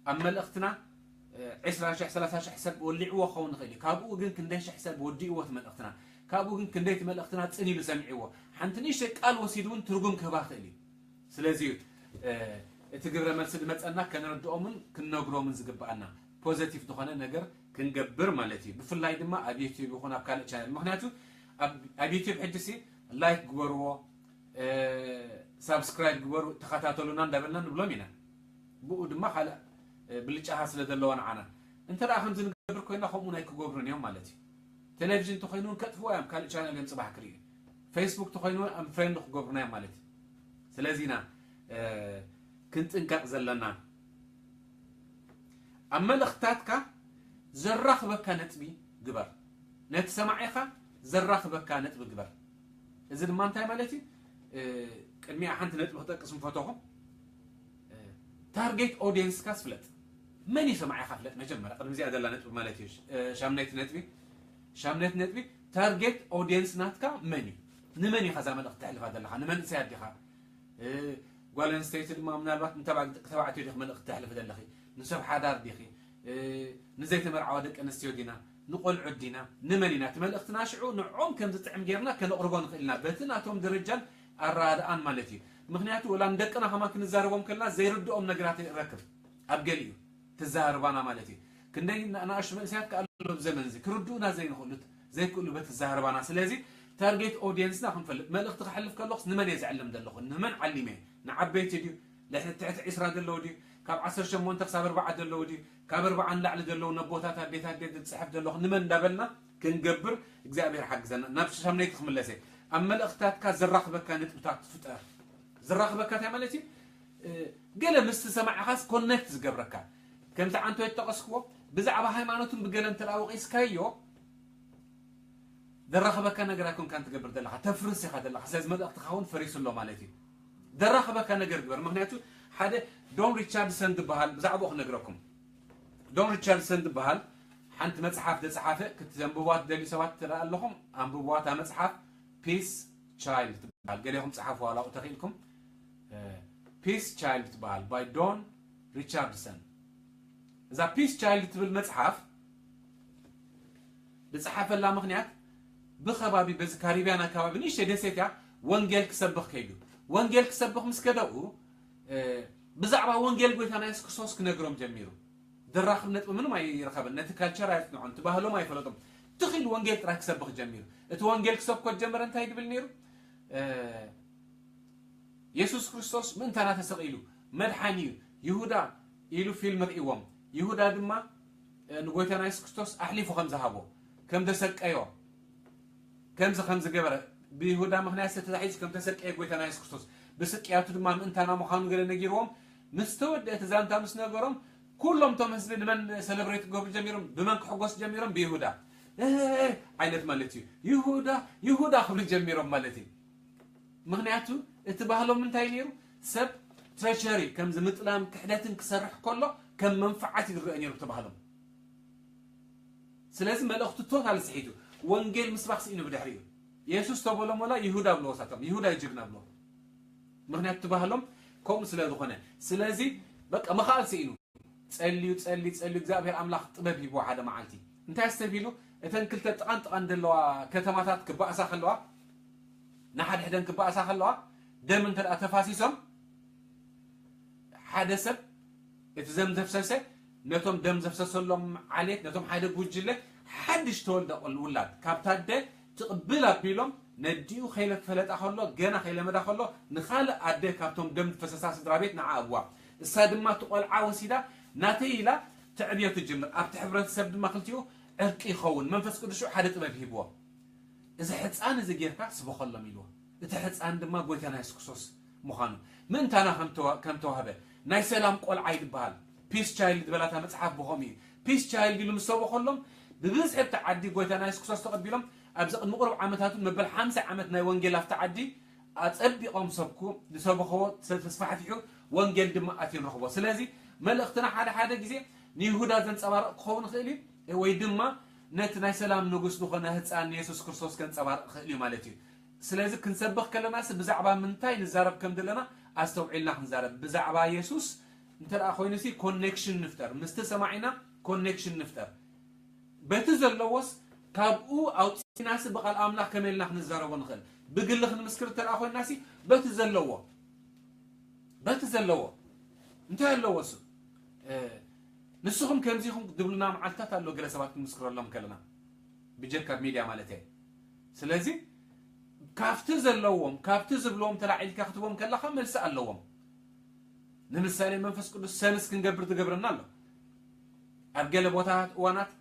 ኣብ መልእኽትና፣ እ፣ ዕስራ ሽሕ፣ ሰላሳ ሽሕ ሰብ ወሊዕዎ ክኸውን ይኽእል እዩ። ካብኡ ግን ክንደይ ሽሕ ሰብ ወዲእዎ እቲ መልእኽትና? ካብኡ ግን ክንደይ እቲ መልእኽትና ጽን ኢሉ ሰሚዕዎ? ሓንቲ ንእሽተይ ቃል ወሲዱ እውን ትርጉም ክህባ ይኽእል እዩ። ስለዚ እዩ፣ እ፣ እቲ ግብረ መልሲ ዝመጸና ከነረድኦምን ክንነግሮምን ዝግብኣና፣ ፖዘቲቭ ዝኾነ ነገር ክንገብር ማለት እዩ። ብፍላይ ድማ ኣብ ዩቲዩብ ይኹን ኣብ ካልእ ቻነል። ምኽንያቱ ኣብ፣ ኣብ ዩቲዩብ ሕጂ ሲ ላይክ ግበርዎ፣ እ፣ ሳብስክራይብ ግበሩ፣ ተኸታተሉና እንዳበልና ንብሎም ኢና። ብኡ ድማ ካልእ፣ እ፣ ብልጫኻ ስለ ዘለዎ ንዓና። እንተ ደኣ ከምዚ ንገብር ኮይና ከምኡ ናይ ክገብሩን እዮም ማለት እዩ። ቴሌቪዥን እንተኾይኑ እውን ከጥፍዎ እዮም፣ ካልእ ቻነል እዮም ጽባሕ ክርእዩ። ፌስቡክ እንተኾይኑ እውን ኣንፍሬንድ ክገብሩና እዮም ማለት እዩ። ስለዚ ኢና፣ እ፣ ክንጥንቀቕ ዘለና። ኣብ መልእኽትታትካ ዘራኽበካ ነጥቢ ግበር። ነቲ ሰማዒኻ ዘራኽበካ ነጥቢ ግበር። እዚ ድማ እንታይ ማለት እዩ? እ፣ ቅድሚኣ ሓንቲ ነጥቢ ክጠቅስ ምፈተኹ። እ፣ ታርጌት ኦዲየንስካ ፍለጥ። መን እዩ ሰማዒኻ ፍለጥ መጀመርያ። ቅድሚ እዚኣ ዘላ ነጥቢ ማለት እዩ። እ፣ ሻምናይቲ ነጥቢ፣ ሻምናይቲ ነጥቢ፣ ታርጌት ኦዲየንስ ናትካ መን እዩ? ንመን ኢኻ እዛ መልእኽቲ ተሕልፋ ዘለኻ? ንመንእሰያት ዲኻ? እ፣ ጓል ኣንስተይቲ ድማ ምናልባት ንተባ-፣ ደቂ ተባዕትዮ ዲኺ መልእኽቲ ተሕልፊ ዘለኺ? ንሰብ ሓዳር ዲኺ? እ፣ ንዘይተመርዓዋ ደቂ ኣንስትዮ ዲና? ንቆልዑት ዲና? ንመን ኢና? እቲ መልእኽትና ሽዑ ንዕኦም ከም ዝጥዕም ጌርና ከነቕርቦ ንኽእል ኢና። በቲ ናቶም ደረጃን ኣረዳድኣን ማለት እዩ። ምኽንያቱ ወላ ንደቅና ከማን ክንዛረቦም ከለና ዘይርድኦም ነገራት ንረክብ። ኣብ ገሊኡ ትዛረባና ማለት እዩ። ክንደይ ና-፣ ንኣሽቱ መንእሰያት ከኣ ኣለዉ ኣብዚ ዘመን እዚ ክርድኡና ዘይንኽእሉ፣ ዘይክእሉ በቲ ዝዛረባና። ስለዚ ታርጌት ኦዲየንስና ክንፈልጥ፣ መልእኽቲ ክሕልፍ ከለኹስ ንመን እየ ዝዕልም ዘለኹ? ንመን ዓሊመ? ንዓበይቲ ድዩ? ልሕቲ ትሕቲ ዕስራ ዘለዉ ድዩ? ካብ ዓሰርተ ሸሞንተ ክሳብ ኣርብዓ ዘለዉ ድዩ? ካብ ኣርብዓ ንላዕሊ ዘለዉ ነቦታት ኣዴታት ድየ ዝጽሕፍ ዘለኹ? ንመን እንዳበልና ክንገብር እግዚኣብሔር ሓግዘና። ናብ ሻምናይቲ ክምለስ እየ። ኣብ መልእኽትታትካ ዘራኽበካ ነጥብታት ፍጠር። ዘራኽበካ እንታይ ማለት እዩ? እ፣ ገለ ምስቲ ሰማዕኻስ ኮኔክት ዝገብረካ። ከምቲ ዓንቶ የተጠቐስክዎ፣ ብዛዕባ ሃይማኖትን ብገለን እንተ ደኣ ወቒስካዮ፣ ዘራኽበካ ነገር ኣይኮንካን ትገብር ዘለኻ፣ ተፍርስ ኢኻ ዘለኻ። ስለዚ መልእኽትኻ እውን ፈሪሱ ኣሎ ማለት እዩ። ዘራኽበካ ነገር ግበር። ምኽንያቱ ሓደ ዶን ሪቻርድሰን ዝበሃል፣ ብዛዕባኡ ክነግረኩም። ዶን ሪቻርድሰን ዝበሃል ሓንቲ መጽሓፍ ዘጸሓፈ፣ ክት-፣ ዘንብቧ ትደልዩ ሰባት እንተ ደኣ ኣለኹም፣ ኣንብብዋ። እታ መጽሓፍ ፒስ ቻይልድ ትበሃል። ገሊኹም ጸሓፍዋ፣ ዋላ ተኽኢልኩም። እ፣ ፒስ ቻይልድ ትበሃል፣ ባይ ዶን ሪቻርድሰን። እዛ ፒስ ቻይልድ ትብል መጽሓፍ ዝጸሓፈላ ምኽንያት፣ ብኸባቢ በዚ ካሪብያን ኣከባቢ ንእሽተይ ደሴት እያ፣ ወንጌል ክሰብኽ ከይዱ። ወንጌል ክሰብኽ ምስ ከደኡ፣ እ፣ ብዛዕባ ወንጌል ጎይታና የሱስ ክርስቶስ ክነግሮም ጀሚሩ። ዘራኽብ ነጥቢ ምንም ኣይረኸበን። ነቲ ካልቸር ኣየጽንዖን፣ እቲ ባህሎም ኣይፈለጦም። ትኽ ኢሉ ወንጌል ጥራይ ክሰብኽ ጀሚሩ። እቲ ወንጌል ክሰብኮ ጀመረ፣ እንታይ ድብል ነይሩ? እ፣ የሱስ ክርስቶስ ምእንታና ተሰቒሉ፣ መድሓኒ እዩ። ይሁዳ ኢሉ ፊልም ርእይዎም። ይሁዳ ድማ፣ እ፣ ንጎይታና የሱስ ክርስቶስ ኣሕሊፉ ከም ዝሃቦ፣ ከም ዘሰቀዮ፣ ከምዚ ከም ዝገበረ፣ ብይሁዳ ምኽንያት ተታሒዙ ከም ተሰቀየ ጎይታና የሱስ ክርስቶስ፣ ብስቅያቱ ድማ ምእንታና ምዃኑ ገለ ነጊርዎም። ምስ ተወደአ እቲ ዛንታ ምስ ነገሮም፣ ኩሎም እቶም ህዝቢ ንመን ሰለብሬት ክገብሩ ጀሚሮም? ብመን ክሕጎስ ጀሚሮም? ብይሁዳ። እ፣ ዓይነት ማለት እዩ። ይሁዳ፣ ይሁዳ ክብሉ ጀሚሮም ማለት እዩ። ምኽንያቱ እቲ ባህሎም እንታይ ነይሩ? ሰብ ትረቸሪ፣ ከምዚ ምጥላም ክሕደትን ክሰርሕ ከሎ ከም መንፍዓት ይረአ ነይሩ እቲ ባህሎም። ስለዚ መልእኽቱ ቶታል ስሒቱ፣ ወንጌል ምስባኽ ስኢኑ ብድሕሪኡ። የሱስ ተበሎም ወላ ይሁዳ ብለዎ ሳቶም፣ ይሁዳ እዩ ጅግና ብለዎ። ምኽንያቱ እቲ ባህሎም ከምኡ ስለ ዝኾነ። ስለዚ በቃ ምኽኣል ስኢኑ። ጸልዩ፣ ጸልዩ፣ ጸልዩ፣ እግዚኣብሔር ኣምላኽ ጥበብ ሂብዎ ሓደ መዓልቲ። እንታይ ስተብሂሉ? እተን ክልተ ጥቓን ጥቓን ዘለዋ ከተማታት ክበኣሳ ከለዋ፣ ንሓድሕደን ክበኣሳ ከለዋ፣ ደም እንተ ደኣ ተፋሲሶም፣ ሓደ ሰብ እቲ ደም ዘፍሰሰ፣ ነቶም ደም ዘፍሰሰሎም ዓሌት፣ ነቶም ሓደ ጉጅለ፣ ሓድሽ ተወልደ ቆል-፣ ውላድ፣ ካብታ ኣደ ትቕብል ኣቢሎም፣ ነዲኡ ከይለፈለጣ ከሎ፣ ገና ከይለመዳ ከሎ፣ ንኻልእ ኣደ ካብቶም ደም ዝፈሰሳ ስድራ ቤት ንዓ ኣብዋ። እሳ ድማ እቲ ቆልዓ ወሲዳ፣ ናተይ ኢላ ተዕብዮ ትጅምር። ኣብቲ ሕብረተሰብ ድማ ክልቲኡ ዕርቂ ይኸውን። መንፈስ ቅዱስ ሽዑ ሓደ ጥበብ ሂብዎ። እዚ ሕፃን እዚ ጌርካ ስበኸሎም ኢልዎ። እቲ ሕፃን ድማ ጎይታና የሱስ ክርስቶስ ምዃኑ ምእንታና ከም ተዋ-፣ ከም ተዋህበ፣ ናይ ሰላም ቆልዓ እዩ ዝበሃል። ፒስ ቻይልድ ዝበላታ መጽሓፍ ብኸምኡ እዩ። ፒስ ቻይልድ ኢሉ ምስ ሰበኸሎም፣ ብብዝሒ ኣብቲ ዓዲ ጎይታና የሱስ ክርስቶስ ተቐቢሎም፣ ኣብዚ ቅድሚ ቁሩብ ዓመታት እውን መበል ሓምሳ ዓመት ናይ ወንጌል ኣብቲ ዓዲ ኣጸቢቖም ሰብኩ፣ ዝሰበኽዎ ተስፋሕፊሑ፣ ወንጌል ድማ ኣትዩ ንረኽቦ። ስለዚ መልእኽትና ሓደ ሓደ ግዜ ንይሁዳ ዘንጸባርቕ ክኸውን ይኽእል እዩ። ወይ ድማ ነቲ ናይ ሰላም ንጉስ ዝኾነ ህፃን የሱስ ክርስቶስ ከንፀባርቕ ይኽእል እዩ ማለት እዩ። ስለዚ ክንሰብኽ ከለናስ ብዛዕባ ምንታይ ንዛረብ ከም ዘለና ኣስተውዒልና ክንዛረብ። ብዛዕባ የሱስ እንተ ደኣ ኮይኑሲ ኮኔክሽን ንፍጠር፣ ምስቲ ሰማዒና ኮኔክሽን ንፍጠር። በቲ ዘለዎስ ካብኡ ኣውፂናሲ ብቓል ኣምላኽ ከመይ ኢልና ክንዛረቦ ንኽእል? ብግሊ ክንምስክር እንተ ደኣ ኮይንናሲ በቲ ዘለዎ በቲ ዘለዎ እንታይ ኣለዎ እሱ ንስኹም ከምዚኹም ድብሉና መዓልታት ኣሎ። ገለ ሰባት ክንምስክረሎም ከለና ብጀካ ሚድያ ማለት እየ። ስለዚ ካብቲ ዘለዎም ካብቲ ዝብልዎም ተላዒልካ ክትቦም ከለኻ መልሲ ኣለዎም። ንምሳሌ መንፈስ ቅዱስ ሰንስ ክንገብር ትገብረና ኣሎ። ኣብ ገለ ቦታታት እዋናት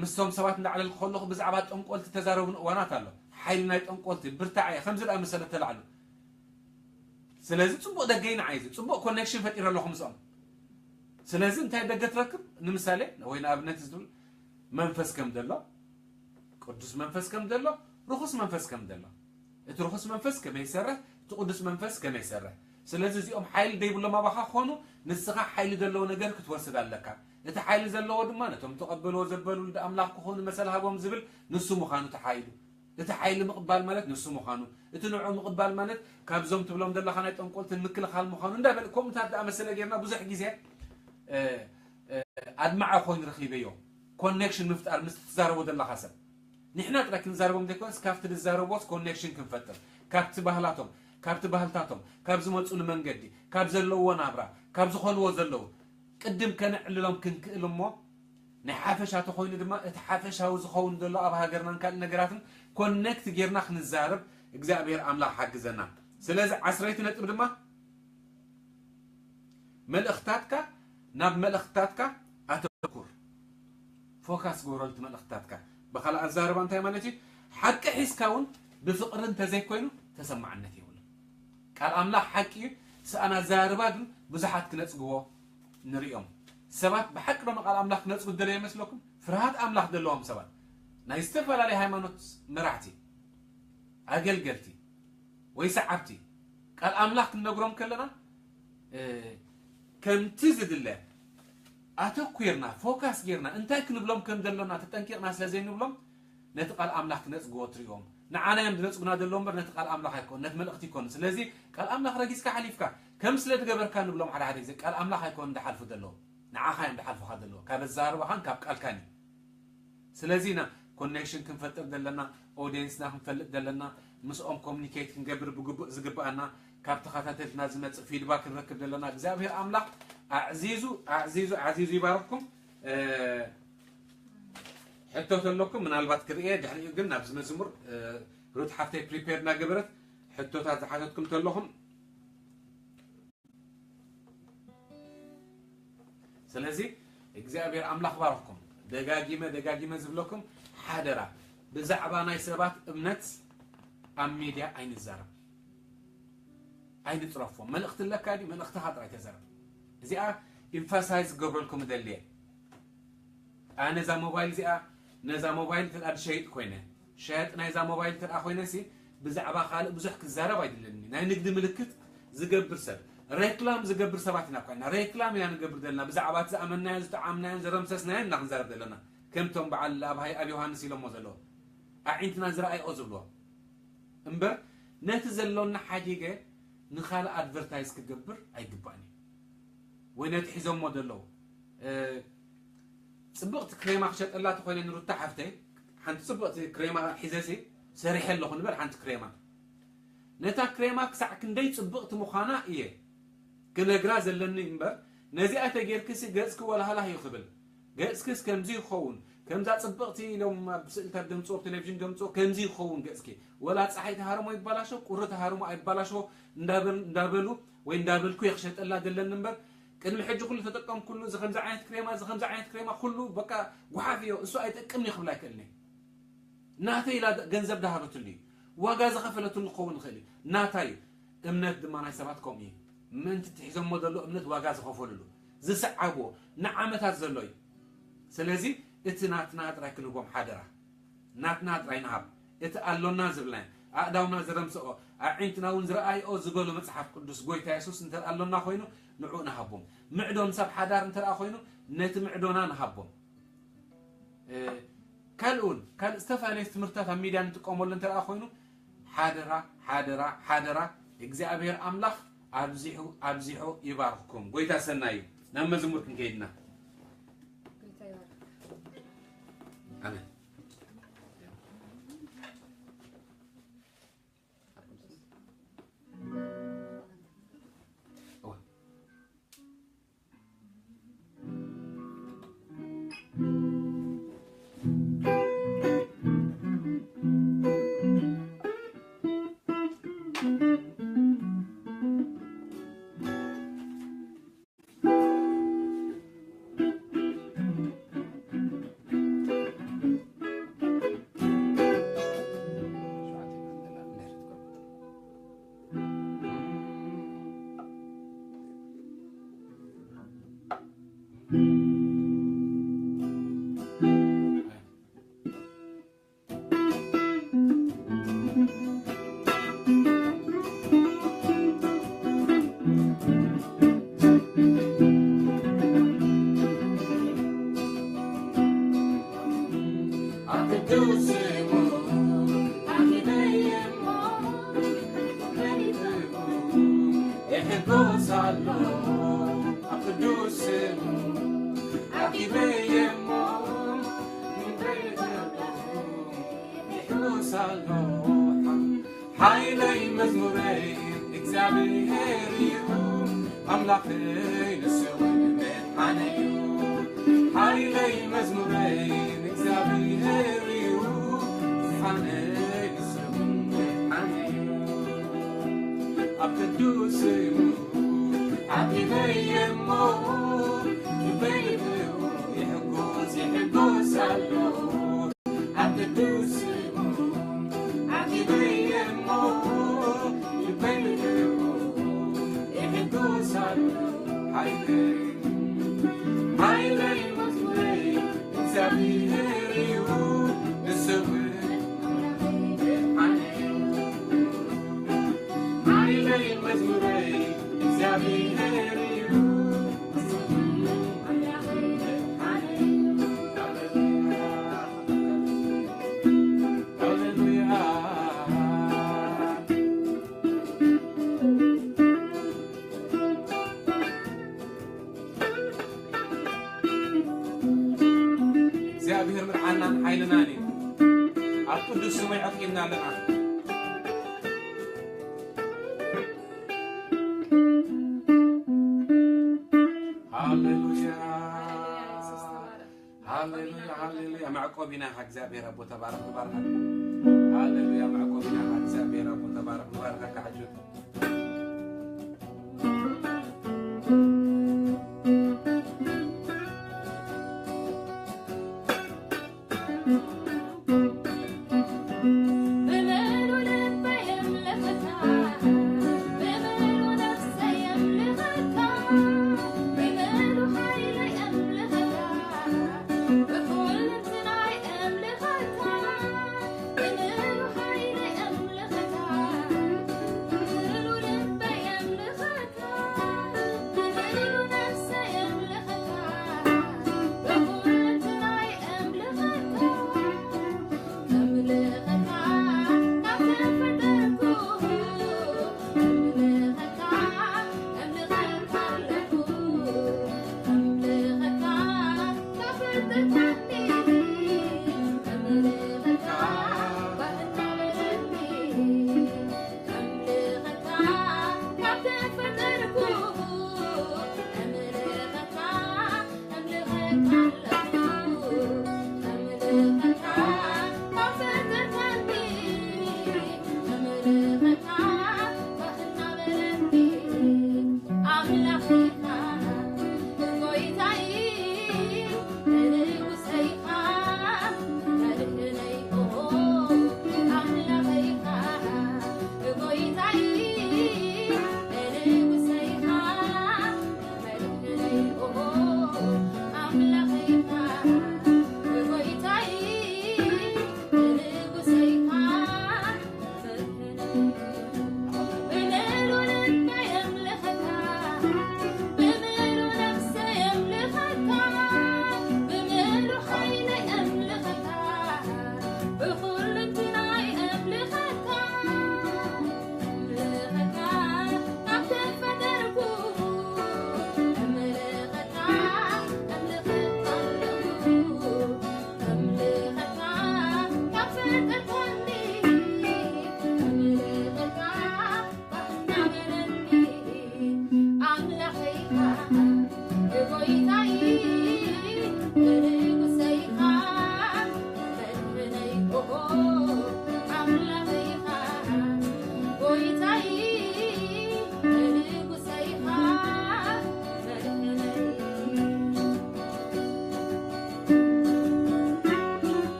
ምስቶም ሰባት እንዳዕለልኩ ከለኹ ብዛዕባ ጠንቆልቲ ተዛረቡን እዋናት ኣሎ። ሓይሊ ናይ ጠንቆልቲ ብርታዐ ከምዚ ደኣ መሰለ ተላዕሉ። ስለዚ ፅቡቕ ደገይ ንዓይ እዚ ፅቡቕ ኮኔክሽን ፈጢረ ኣለኹ ምስኦም። ስለዚ እንታይ ደገ ትረክብ? ንምሳሌ ወይ ንኣብነት ዝብል መንፈስ ከም ዘሎ፣ ቅዱስ መንፈስ ከም ዘሎ፣ ርኹስ መንፈስ ከም ዘሎ፣ እቲ ርኹስ መንፈስ ከመይ ይሰርሕ፣ እቲ ቅዱስ መንፈስ ከመይ ይሰርሕ። ስለዚ እዚኦም ሓይሊ ደይብሎም ኣባኻ ክኾኑ፣ ንስኻ ሓይሊ ዘለዎ ነገር ክትወስድ ኣለካ። እቲ ሓይሊ ዘለዎ ድማ ነቶም ተቐበልዎ ዘበሉ ወልዲ ኣምላኽ ክኾኑ መሰል ሃቦም ዝብል ንሱ ምዃኑ እቲ ሓይሉ። እቲ ሓይሊ ምቕባል ማለት ንሱ ምዃኑ፣ እቲ ንዑ ምቕባል ማለት ካብዞም ትብሎም ዘለኻ ናይ ጠንቆልትን ምክልኻል ምዃኑ እንዳበል ከምኡታት ደኣ መሰለ ጌርና ብዙሕ ግዜ ኣድማዐ ኮይኑ ረኺበዮ። ኮኔክሽን ምፍጣር ምስ ትዛረቦ ዘለኻ ሰብ ንሕና ጥራይ ክንዛረቦም ዘይኮነስ ካብቲ ዝዛረቦስ ኮኔክሽን ክንፈጥር፣ ካብቲ ባህላቶም፣ ካብቲ ባህልታቶም፣ ካብ ዝመፁሉ መንገዲ፣ ካብ ዘለዎ ናብራ፣ ካብ ዝኾንዎ ዘለዉ ቅድም ከነዕልሎም ክንክእል እሞ ናይ ሓፈሻ ተኾይኑ ድማ እቲ ሓፈሻዊ ዝኸውን ዘሎ ኣብ ሃገርናን ካልእ ነገራትን ኮኔክት ጌርና ክንዛረብ እግዚኣብሔር ኣምላኽ ሓግዘና። ስለዚ ዓስረይቲ ነጥብ ድማ መልእኽታትካ ናብ መልእኽታትካ ኣተኩር። ፎካስ ግበረሉ እቲ መልእኽታትካ። ብኻልእ ኣዛርባ እንታይ ማለት እዩ? ሓቂ ሒዝካ እውን ብፍቕሪ እንተዘይኮይኑ ተሰማዕነት የብሉን። ቃል ኣምላኽ ሓቂ እዩ። ሰኣን ኣዛርባ ግን ብዙሓት ክነጽግዎ ንርእዮም። ሰባት ብሓቂ ዶ ንቃል ኣምላኽ ክነጽጉ ዝደለዩ ይመስለኩም? ፍርሃት ኣምላኽ ዘለዎም ሰባት፣ ናይ ዝተፈላለየ ሃይማኖት መራሕቲ፣ ኣገልገልቲ ወይ ሰዓብቲ ቃል ኣምላኽ ክንነግሮም ከለና ከምቲ ዝድለ ኣተኲርና ፎካስ ጌርና እንታይ ክንብሎም ከም ዘሎና ተጠንቂቕና ስለ ዘይንብሎም ነቲ ቃል ኣምላኽ ክነጽግዎ ትርእዮም። ንዓና እዮም ዝነጽጉና ዘለዉ እምበር ነቲ ቃል ኣምላኽ ኣይኮን፣ ነቲ መልእኽቲ ኣይኮን። ስለዚ ቃል ኣምላኽ ረጊጽካ ሓሊፍካ ከም ስለ ዝገበርካ ንብሎም ሓደ ሓደ ግዜ ቃል ኣምላኽ ኣይኮን ዝሓልፉ ዘለዉ፣ ንዓኻ እዮም ዝሓልፉኻ ዘለዉ ካብ ኣዘራርባኻን ካብ ቃልካን እዩ። ስለዚ ኢና ኮኔክሽን ክንፈጥር ዘለና፣ ኦዲየንስና ክንፈልጥ ዘለና፣ ምስኦም ኮሚኒኬት ክንገብር ብግቡእ ዝግብኣና፣ ካብ ተኸታተልትና ዝመጽእ ፊድባክ ክንረክብ ዘለና። እግዚኣብሔር ኣምላኽ ኣዕዚዙ ኣዕዚዙ ኣዕዚዙ ይባርኽኩም። ሕቶ ተለኩም ምናልባት ክርእየ ድሕሪኡ ግን ናብዚ መዝሙር ሩት ሓፍተይ ፕሪፔር እናገበረት ሕቶታት ዝሓተትኩም ተለኹም ስለዚ እግዚኣብሔር ኣምላኽ ባርኽኩም። ደጋጊመ ደጋጊመ ዝብለኩም ሓደራ ብዛዕባ ናይ ሰባት እምነት ኣብ ሚድያ ኣይንዛረብ ኣይንፅረፎ። መልእኽቲ ኣለካ ድዩ? መልእኽትኻ ጥራይ ተዛረብ። እዚኣ ኢንፋሳይዝ ክገብረልኩም እደሊ እየ። ኣነ እዛ ሞባይል እዚኣ ነዛ ሞባይል እንተ ደኣ ዝሸይጥ ኮይነ ሸያጢ ናይዛ ሞባይል እንተ ደኣ ኮይነሲ ብዛዕባ ካልእ ብዙሕ ክዛረብ ኣይድለኒ። ናይ ንግዲ ምልክት ዝገብር ሰብ ሬክላም ዝገብር ሰባት ኢና ኮይና ሬክላም ኢና ንገብር ዘለና ብዛዕባ እቲ ዝኣመናዮን ዝተዓምናዮን ዘረምሰስናዮን ኢና ክንዛረብ ዘለና ከምቶም በዓል ኣብሃይ ኣብ ዮሃንስ ኢሎሞ ዘለዉ ኣዒንትና ዝረኣይኦ ዝብልዎ እምበር ነቲ ዘሎና ሓዲገ ንኻልእ ኣድቨርታይዝ ክገብር ኣይግባእን እዩ። ወይ ነቲ ሒዞሞ ዘለዉ ጽብቕቲ ክሬማ ክሸጠላ ተኾይነ ንሩታ ሓፍተይ ሓንቲ ጽብቕቲ ክሬማ ሒዘሲ ሰሪሐ ኣለኹ ንበል ሓንቲ ክሬማ ነታ ክሬማ ክሳዕ ክንደይ ጽብቕቲ ምዃና እየ ክነግራ ዘለኒ እምበር ነዚኣ ተጌርክሲ ገጽኪ ወላህላህ እዩ ክብል ገጽክስ ከምዚ ይኸውን ከምዛ ጽብቕቲ ኢሎም ኣብ ስእልታት ደምጽኦ ቴሌቪዥን ደምጽኦ ከምዚ ይኸውን ገጽኪ ወላ ጸሓይ ተሃርሞ ይባላሾ ቁሪ ተሃርሞ ኣይባላሾ እንዳበሉ ወይ እንዳበልኩ እየ ክሸጠላ ዘለኒ እምበር ቅድሚ ሕጂ ኩሉ ተጠቀምኩሉ እዚ ከምዚ ዓይነት ክሬማ እዚ ከምዚ ዓይነት ክሬማ ኩሉ በቃ ጉሓፍ እዮ እሱ ኣይጠቅምን እዩ ክብል ኣይክእልን እየ ናተይ ኢላ ገንዘብ ዳሃበትሉ እዩ ዋጋ ዝኸፈለትሉ ክኸውን ይኽእል እዩ ናታ እዩ እምነት ድማ ናይ ሰባት ከምኡ እዩ ምእንቲ ትሒዞሞ ዘሎ እምነት ዋጋ ዝኸፈልሉ ዝሰዓብዎ ንዓመታት ዘሎ እዩ ስለዚ እቲ ናትና ጥራይ ክንህቦም ሓደራ ናትና ጥራይ ንሃብ እቲ ኣሎና ዝብልናዮ ኣእዳውና ዝረምስኦ ኣዒንትና እውን ዝረኣይኦ ዝበሎ መጽሓፍ ቅዱስ ጎይታ የሱስ እንተ ኣሎና ኮይኑ ንዑ ንሃቦም ምዕዶን ሰብ ሓዳር እንተ ኮይኑ ነቲ ምዕዶና ንሃቦም ካልእ እውን ካልእ ዝተፈላለዩ ትምህርትታት ኣብ ሚድያ ንጥቀመሉ እንተ ደኣ ኮይኑ ሓደራ ሓደራ ሓደራ እግዚኣብሔር ኣምላኽ ኣብዚሑ ኣብዚሑ ይባርኽኩም። ጎይታ ሰናይ እዩ። ናብ መዝሙር ክንከይድና። ኣሜን። ሓይለይ መዝሙረይ እግዚኣብሔር እዩ፣ ኣምላኸይ ንሱ እውን መድሓነይ እዩ። ሓይለይ መዝሙረይ እግዚኣብሔር እዩ፣ መድሓነይ ንሱ እውን መድሓነይ እዩ። ኣብ ቅዱስ ስሙ ዓቂበይ እሞ፣ ልበይ ብኡ ይሕጎስ ይሕጎስ ኣሎ። ኣብ ቅዱስ ስሙ ዓቂበይ እሞ፣ ልበይ ብኡ ይሕጎስ ኣሎ። ሓይለይ፣ ሓይለይ መዝሙረይ እግዚኣብሔር እዩ፣ ንሱ እውን ኣምላኸይ መድሓነይ እዩ። ሓይለይ መዝሙረይ እግዚኣብሔር እዩ፣ ንሱ እውን ኣምላኸይ መድሓነይ እዩ። ሃሌሉያ። እግዚኣብሔር ምርሓናን ሓይልናን እዩ። ኣብ ቅዱስ ስሙ ይዕቂብና ኣለና። ሃሌሉያ። ሃሌሉያ፣ ሃሌሉያ። መዕቆቢና ኢኻ እግዚኣብሔር ኣቦ ተባረኽ ንባርኸካ። ሃሌሉያ፣ መዕቆቢና ኢኻ እግዚኣብሔር ኣቦ ተባረኽ ንባርኸካ። ሕጂ ብምሉ ልበይ የምልኽካ፣ ብምሉ ነፍሰይ የምልኽካ፣ ብምሉ ሓይለይ የምልኽካ፣ ብኹልንትናይ የምልኽካ፣ ብምሉ ሓይለይ የምልኽካ፣ ብምሉ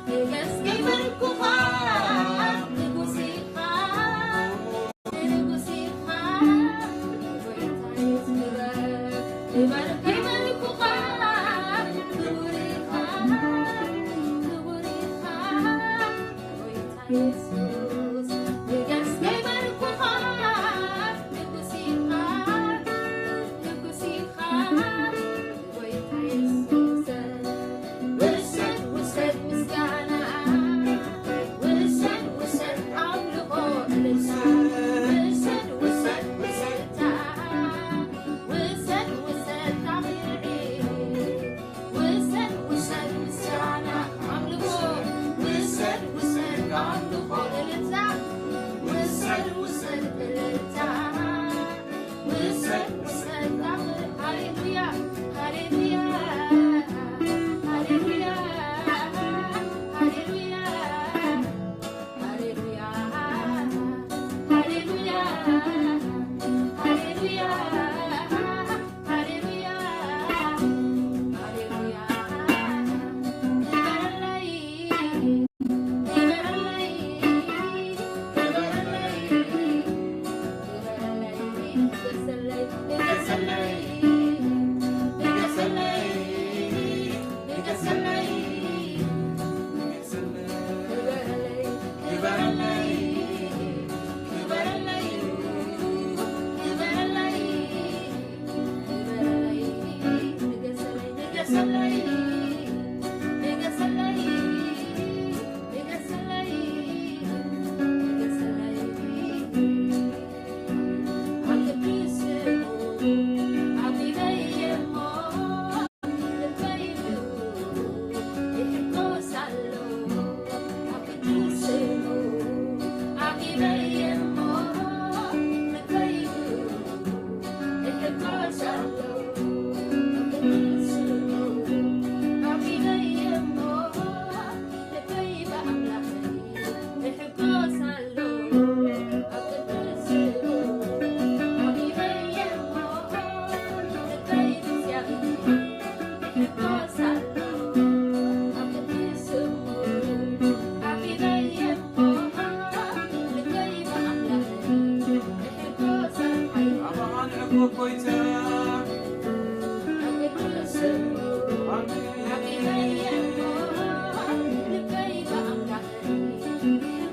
ንገስ ከይበልኩኻ ንጉስ ኢኻ፣ ንጉስ ኢኻ፣ ጎይታ ኢየሱስ ክበር፣ ክበር ከይበልኩኻ ክቡር ኢኻ፣ ክቡር ኢኻ፣ ጎይታ ኢየሱስ ንገስ ከይበልኩኻ ንጉስ ኢኻ፣ ንጉስ ኢኻ።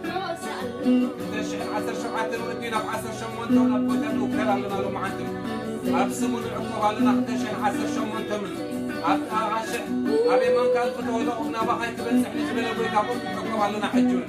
ክልተ ሽሕን ዓሰርተ ሸውዓተን ወዲ ናብ ዓሰርተ ሸሞንተ ናብ ቦታ ንውከል ኣለና። ሎማዓንቲ ኣብ ስሙ ንዕቆብ ኣለና። ክልተ ሽሕን ዓሰርተ ሸሞንተ ምን ኣብ ኣሽሕ ኣብ የማንካ ክትወደቑ ናባኻ ኣይትበጽሕ ንዝበለ ጎይታ ቁም ንዕቆብ ኣለና። ሕጂ እውን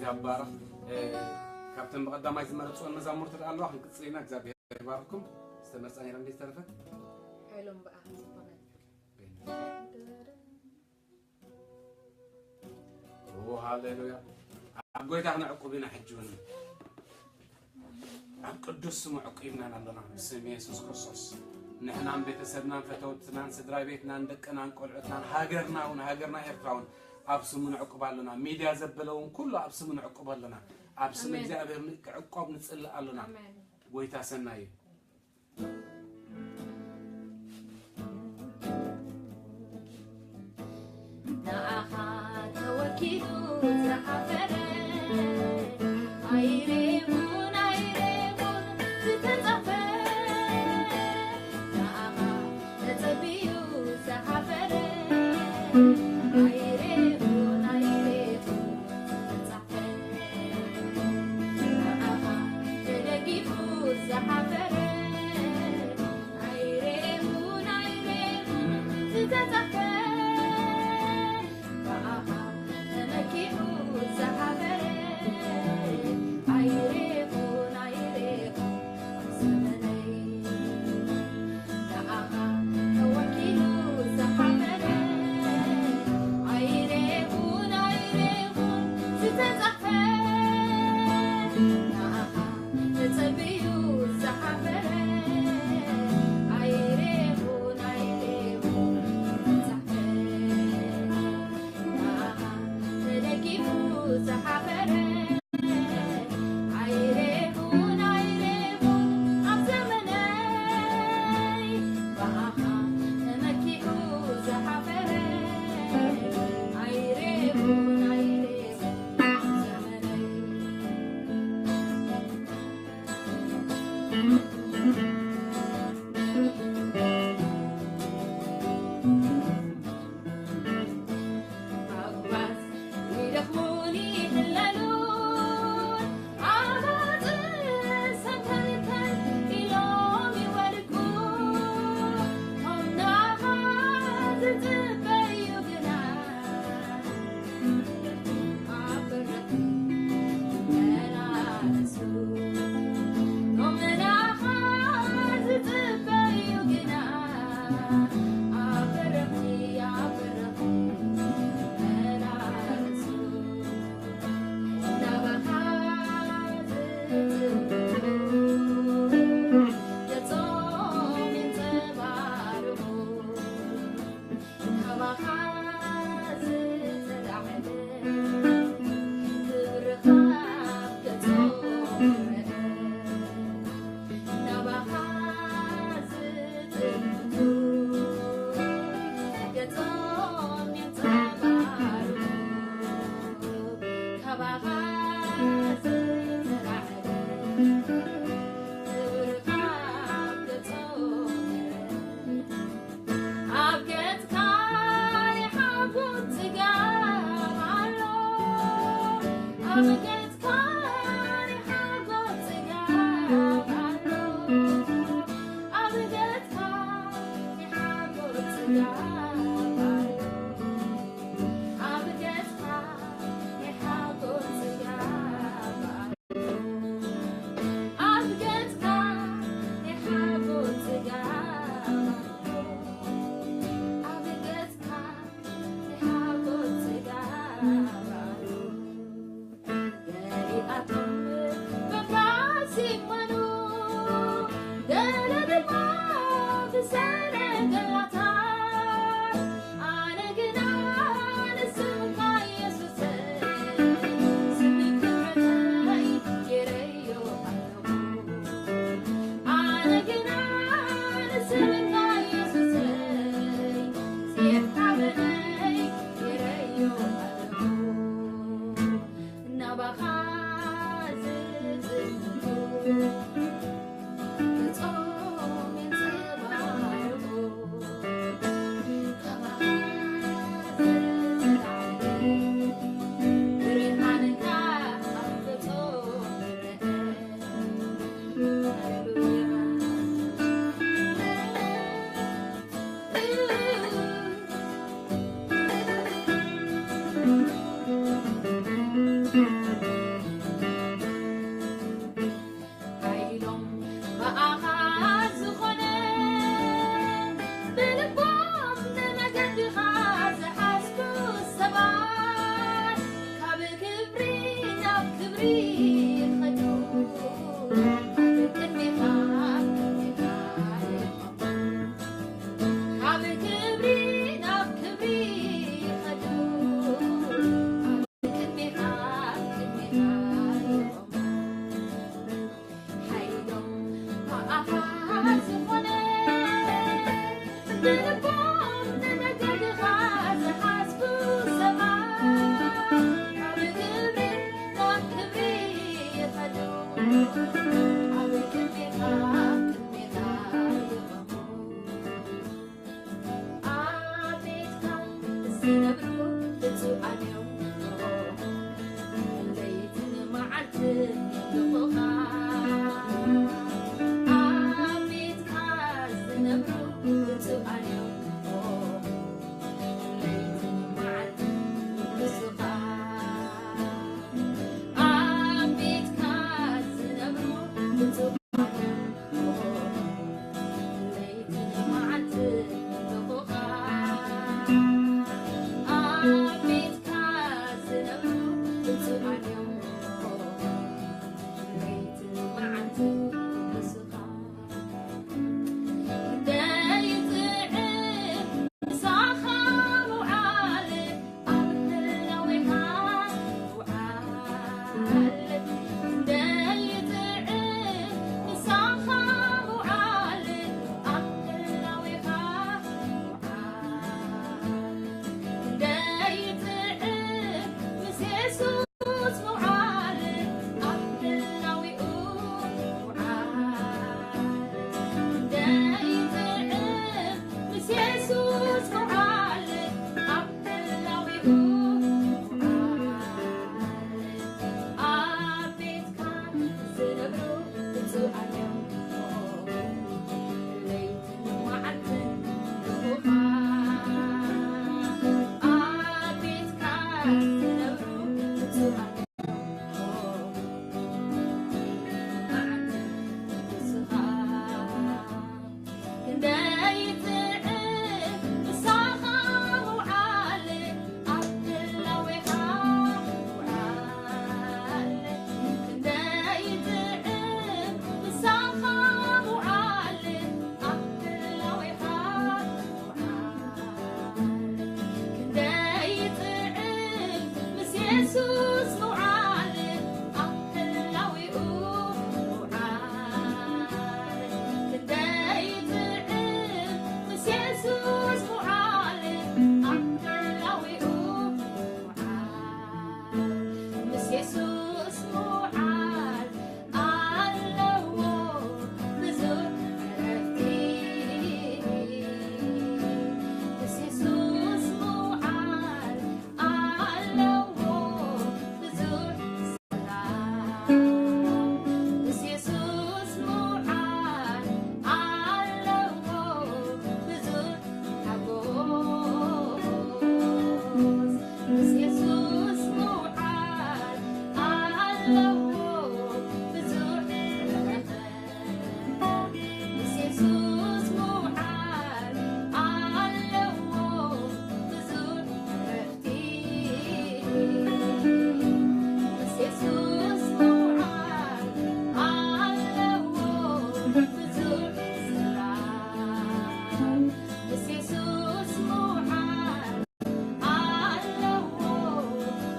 ይባረኽ። እ፣ ካብተን ብቐዳማይ ዝመረጽወን መዛሙርቲ ደኣ ኣለዋ፣ ክንቅጽል ኢና። እግዚኣብሔር ይባርኽኩም። ዝተመርጻ ነይረን እንዴ ዝተረፈት? ሓይሎም በኣ ዝኾነ። ኦ፣ ሃሌሉያ። ኣብ ጎይታ ክነዕቁብ ኢና ሕጂ እውን። ኣብ ቅዱስ ስሙ ዕቂብና ኣለና፣ ብስም የሱስ ክርስቶስ። ንሕናን ቤተሰብናን ፈተውትናን ስድራ ቤትናን ደቅናን ቆልዑትናን ሃገርና እውን፣ ሃገርና ኤርትራ እውን ኣብ ስሙ ንዕቁብ ኣለና። ሚድያ ዘበለ እውን ኩሉ ኣብ ስሙ ንዕቁብ ኣለና። ኣብ ስም ኣሜን። እግዚኣብሔር ን-፣ ክዕቆብ ንጽልእ ኣለና። ኣሜን። ጎይታ ሰናይ እዩ። ንኣኻ ተወኪሉ ዝሓፈረ፣ ኣይሬሙን ኣይሬሙን ዝተጻፈ፣ ንኣኻ ተጸቢዩ ዝሓፈረ፣ ኣይሬሙን ኣይሬሙን ዝተጻፈ፣ ንኣኻ ተደጊፉ ዝሓፈረ፣ ኣይሬሙን ኣይሬሙን ዝተጻፈ፣ ብኣኻ ተመኪሑ ዝሓፈረ፣ ኣይሬሙን ኣይሬሙን ኣብ ዘመነይ። ብኣኻ ተወኪሉ ዝሓፈረ፣ ኣይሬሙን ኣይሬሙን ዝተጻፈ፣ ብኣኻ ተጸቢዩ ዝሓፈረ፣ ኣይሬሙን ኣይሬሙን ዝተጻፈ፣ ብኣኻ ተደጊፉ ዝሓፈረ፣ ኣይሬሙን ኣይሬሙን ኣብ ዘመነይ፣ ብኣኻ ተመኪሑ ዝሓፈረ፣ ኣይሬሙን ኣይሬሙን ኣብ ዘመነይ። ኣጉባዝ ይደኽሙን ይሕለሉን፣ ኣባጽሕ ሰንተልተል ኢሎም ይወድቁ። ቶም ናኻ ዝጽበዩ ግና፣ ኣብ በረኻ መላለሱ። ቶም ናኻ ዝጽበዩ ግና፣ ኣብ በረኻ፣ ኣብ በረኻ መላለሱ። ናባኻ ዝጽበዩ ገጾም የንጸባርቑ። ካባኻ ዝተላዕለ ክብርኻ ኣብ ገጾም ይረአ። ናባኻ ዝጥምቱ ገጾም የንጸባርቑ። ካባኻ ዝተላዕለ ክብርኻ ኣብ ገጾም ይረአ። ኣብ ገጽካ ናይ ሓጎስ ጽጋብ ኣሎ። ኣብ ገጽካ ናይ ሓጎስ ጽጋብ ኣሎ። ኣብ ገጽካ ናይ ሓጎስ ጽጋብ ኣሎ። ኣብ ገጽካ ናይ ሓጎስ ጽጋብ ኣሎ። ኣብ ገጽካ ናይ ሓጎስ ጽጋብ ኣሎ። ኣብ ገጽካ ናይ ሓጎስ ጽጋብ ኣሎ። ይኸዱ፣ ኣብ ቅድሜኻ፣ ኣብ ቅድሜኻ ይቖሙ። ካብ ክብሪ ናብ ክብሪ ይኸዱ፣ ኣብ ቅድሜኻ፣ ኣብ ቅድሜኻ ይቖሙ። ሓይሎም ብኣኻ ዝኾነ፣ ብልቦም ንመንገድኻ ዝሓስቡ ሰባት፣ ካብ ክብሪ ናብ ክብሪ ይኸዱ፣ ኣብ ቅድሜኻ፣ ቅድሜኻ ይቖሙ። ኣብ ቤትካ ዝነብሩ ብፁዓን እዮም፣ ለይትን መዓልትን ይምልኹኻ። ኣብ ቤትካ ዝነብሩ ብፁዓን እዮም፣ ለይትን መዓልትን ይምልኹኻ። ኣብ ቤትካ ዝነብሩ ብፁዓን እዮም፣ ለይትን መዓልትን ይምልኹኻ። ኣብ ቤትካ ዝነብሩ ብፁዓን እዮም፣ ለይትን መዓልትን ይምልኹኻ። ክንደይ ጥዑም ምሳኻ ምውዓል፣ ኣብ ህላዌኻ ምውዓል። ክንደይ ጥዑም ምሳኻ ምውዓል፣ ኣብ ህላዌኻ ምውዓል። ክንደይ ጥዑም ምስ የሱስ ምውዓል፣ ኣብ ህላዌኡ ምውዓል። ክንደይ ጥዑም ምስ የሱስ ምውዓል፣ ኣብ ህላዌኡ ምውዓል። ኣብ ቤትካ ዝነብሩ ብፁዓን እዮም፣ ለይትን መዓልትን ይምልኹኻ። ኣብ ቤትካ ዝነብሩ ብፁዓን እዮም፣ መዓልትን ንስኻ። ክንደይ ጥዑም ምሳኻ ምውዓል፣ ኣብ ህላዌኻ ምውዓል። ክንደይ ጥዑም ምሳኻ ምውዓል፣ ኣብ ህላዌኻ ምውዓል። ክንደይ ጥዑም ምስ የሱስ ምውዓል፣ ኣብ ህላዌኡ ምውዓል። ክንደይ ጥዑም ምስ የሱስ ምውዓል፣ ኣብ ህላዌኡ ምውዓል። ምስ የሱስ ምውዓል ኣለዎ ብዙሕ ዕረፍቲ። ምስ የሱስ ምውዓል ኣለዎ ብዙሕ ሰላም። ምስ የሱስ ምውዓል ኣለዎ ብዙሕ ሓጎስ። ምስ የሱስ ምውዓል ኣለዎ ብዙሕ በረኸት። ምስ የሱስ ምውዓል ኣለዎ ብዙሕ ዕረፍቲ። ምስ የሱስ ምውዓል ኣለዎ ብዙሕ ሰላም። ምስ የሱስ ምውዓል ኣለዎ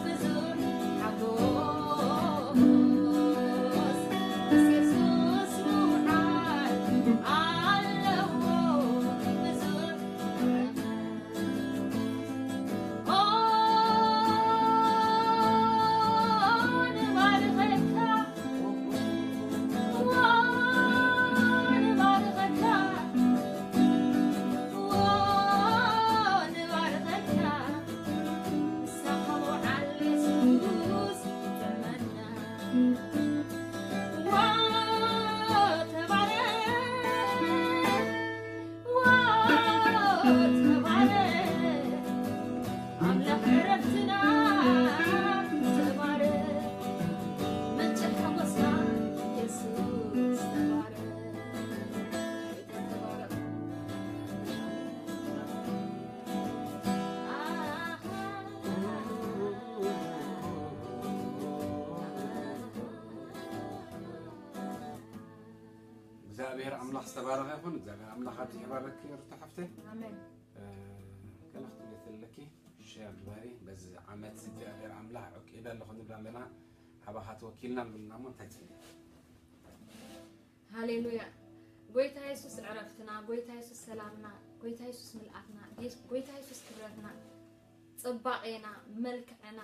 ብዙሕ ሓጎስ። ምስ የሱስ ምውዓል ኣለዎ ብዙሕ በረኸት። ኦ፣ ንባርኸካ፣ ኦ፣ ንባርኸካ፣ ኦ፣ ንባርኸካ። ምሳኻ ምውዓል የሱስ ይጥዕመና። ዋ፣ ተባረኽ፣ ዋ፣ ተባረኽ። ኣምላኽ ዕረፍትና ተባረኽ። ምንጪ ሓጎስና የሱስ ተባረኽ። እግዚኣብሔር ኣምላኽ ዝተባረኸ ይኹን። እግዚኣብሔር ኣምላኽ ኣብዚ ይባረክ ሩታ ሓፍተይ። ኣሜን። ከለኽቲ ቤት ኣለኪ ሸር ግበሪ። በዚ ዓመት እግዚኣብሔር ኣምላኽ ዕቂበ ኣለኹ ንብል ኣለና። ሓባኻ ተወኪልና ንብልና እሞ እንታይ ትብሊ? ሃሌሉያ። ጎይታ የሱስ ዕረፍትና፣ ጎይታ የሱስ ሰላምና፣ ጎይታ የሱስ ምልኣትና፣ ጎይታ የሱስ ክብረትና፣ ጽባቄና፣ መልክዕና።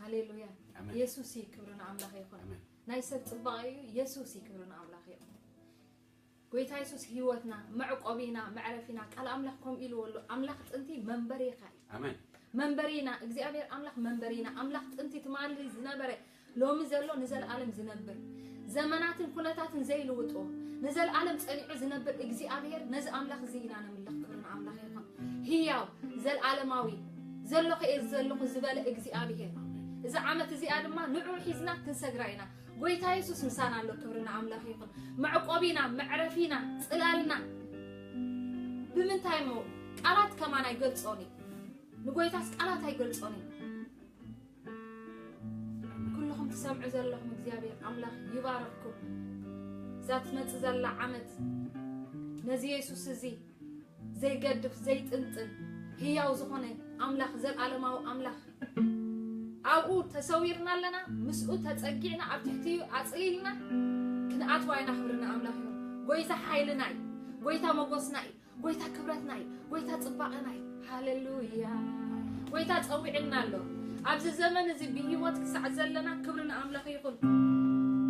ሃሌሉያ። ኣሜን። የሱስ እዩ ክብሪ ንኣምላኽ ይኹን። ኣሜን። ናይ ሰብ ጽባቄ እዩ፣ የሱስ እዩ ክብሪ ንኣምላኽ ይኹን። ጎይታ የሱስ ህይወትና፣ መዕቆቢና፣ መዕረፊና፣ ቃል ኣምላኽ ከምኡ ኢልዎ ኣሎ። ኣምላኽ ጥንቲ መንበሪኻ እዩ። ኣሜን። መንበሪና፣ እግዚኣብሔር ኣምላኽ መንበሪና፣ ኣምላኽ ጥንቲ ትማሊ ዝነበረ፣ ሎሚ ዘሎ፣ ንዘለኣለም ዝነብር፣ ዘመናትን ኩነታትን ዘይልውጦ፣ ንዘለኣለም ጸኒዑ ዝነብር እግዚኣብሔር፣ ነዚ ኣምላኽ እዚ ኢና ነምልኽ። ክብሪ ንኣምላኽ ይኹን። ህያው፣ ዘለኣለማዊ፣ ዘለኹ እየ ዘለኹ ዝበለ እግዚኣብሔር። እዚ ዓመት እዚኣ ድማ ንዑ ሒዝና ክንሰግራ ኢና። ጎይታ የሱስ ምሳና ኣሎ። ክብሪ ንኣምላኽ ይኹን። መዕቆቢና፣ መዕረፊና፣ ጽላልና። ብምንታይ እሞ ቃላት ከማን ኣይገልጾን እዩ። ንጎይታስ ቃላት ኣይገልጾን እዩ። ኩልኹም ትሰምዑ ዘለኹም እግዚኣብሔር ኣምላኽ ይባርኽኩም። እዛ ትመጽእ ዘላ ዓመት ነዚ የሱስ እዚ ዘይገድፍ ዘይጥንጥን ህያው ዝኾነ ኣምላኽ፣ ዘልኣለማዊ ኣምላኽ፣ ኣብኡ ተሰዊርና ኣለና። ምስኡ ተጸጊዕና፣ ኣብ ትሕቲኡ ኣጽሊልና ክንኣትዋ ኢና። ክብሪ ንኣምላኽ ይኹን። ጎይታ ሓይልና እዩ። ጎይታ መጎስና እዩ። ጎይታ ክብረትና እዩ። ጎይታ ጽባቐና እዩ። ሃሌሉያ። ጎይታ ጸዊዕና ኣሎ። ኣብዚ ዘመን እዚ ብህይወት ክሳዕ ዘለና ክብሪ ንኣምላኽ ይኹን።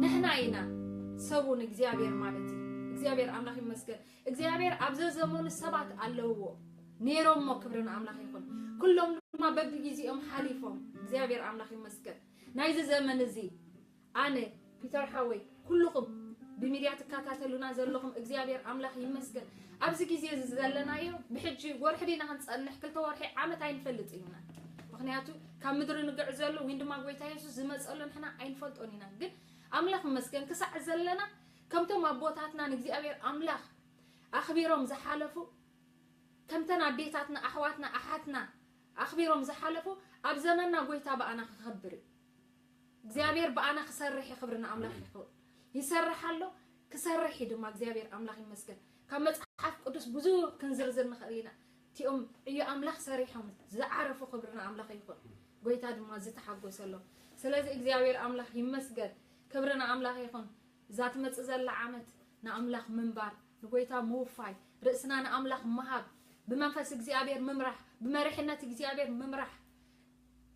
ንሕና ኢና ሰቡ ንእግዚኣብሔር ማለት እዩ። እግዚኣብሔር ኣምላኽ ይመስገን። እግዚኣብሔር ኣብ ዘዘመኑ ሰባት ኣለውዎ፣ ነይሮሞ። ክብሪ ንኣምላኽ ይኹን። ኩሎም ድማ በብግዜኦም ሓሊፎም። እግዚኣብሔር ኣምላኽ ይመስገን። ናይዚ ዘመን እዚ ኣነ፣ ፒተር ሓወይ፣ ኩልኹም ብሚድያ ትከታተሉና ዘለኹም እግዚኣብሔር ኣምላኽ ይመስገን። ኣብዚ ግዜ እዚ ዘለናዮ ብሕጂ ወርሒ ዲና ክንጸንሕ፣ ክልተ ወርሒ፣ ዓመት ኣይንፈልጥ ኢና። ምኽንያቱ ካብ ምድሪ ንግዕዘሉ ወይን ድማ ጎይታ የሱስ ዝመጸሉ ንሕና ኣይንፈልጦን ኢና። ግን ኣምላኽ ይመስገን ክሳዕ ዘለና ከምቶም ኣቦታትና ንእግዚኣብሔር ኣምላኽ ኣኽቢሮም ዝሓለፉ፣ ከምተን ኣዴታትና ኣሕዋትና ኣሓትና ኣኽቢሮም ዝሓለፉ ኣብ ዘመንና ጎይታ ብኣና ክኸብር እዩ። እግዚኣብሔር ብኣና ክሰርሕ እዩ። ክብሪ ንኣምላኽ ይኹን። ይሰርሕ ኣሎ፣ ክሰርሕ እዩ ድማ። እግዚኣብሔር ኣምላኽ ይመስገን። ካብ መጽሓፍ ቅዱስ ብዙሕ ክንዝርዝር ንኽእል ኢና። እቲኦም ዕዮ ኣምላኽ ሰሪሖም ዝዓረፉ ክብሪ ንኣምላኽ ይኹን። ጎይታ ድማ ዝተሓጎሰሎም። ስለዚ እግዚኣብሔር ኣምላኽ ይመስገን። ክብሪ ንኣምላኽ ይኹን። እዛ ትመጽእ ዘላ ዓመት ንኣምላኽ ምንባር፣ ንጎይታ ምውፋይ፣ ርእስና ንኣምላኽ ምሃብ፣ ብመንፈስ እግዚኣብሔር ምምራሕ፣ ብመሪሕነት እግዚኣብሔር ምምራሕ።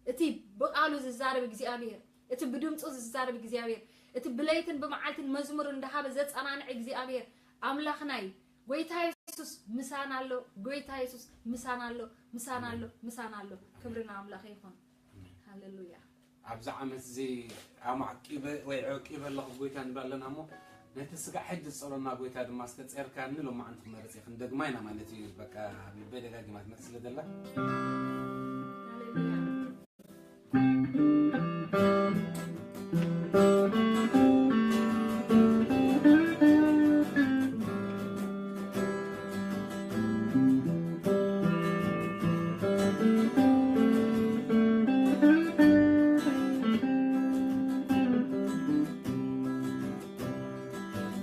እቲ ብቃሉ ዝዛረብ እግዚኣብሔር፣ እቲ ብድምፁ ዝዛረብ እግዚኣብሔር፣ እቲ ብለይትን ብመዓልትን መዝሙር እንዳሃበ ዘጸናንዕ እግዚኣብሔር ኣምላኽና እዩ። ጎይታ የሱስ ምሳና ኣሎ። ጎይታ የሱስ ምሳና ኣሎ። ምሳና ኣሎ። ምሳና ኣሎ። ክብሪ ንኣምላኽ ይኹን። ሃሌሉያ። ኣብዚ ዓመት እዚ ኣማዕቂበ ወይ ዕቂበ ኣለኹ ጎይታ ንብል ኣለና እሞ ነቲ ስጋዕ ሕጂ ዝጸሎና ጎይታ ድማ ዝተጸርካኒ ሎማዓንቲ ክመርጽ እየ ክንደግማ ኢና ማለት እዩ። በቃ ልበይ ደጋጊማ ትመጽእ ስለ ዘላ ሃሌሉያ።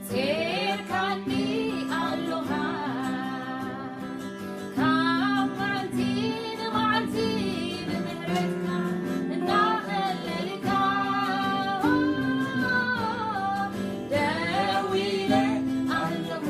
ጼርካኒ ኣሎኻ ካብ መዓልቲ ንመዓልቲ ብምሕረትካ እናኸለልካ ደው ኢለ ኣለኹ።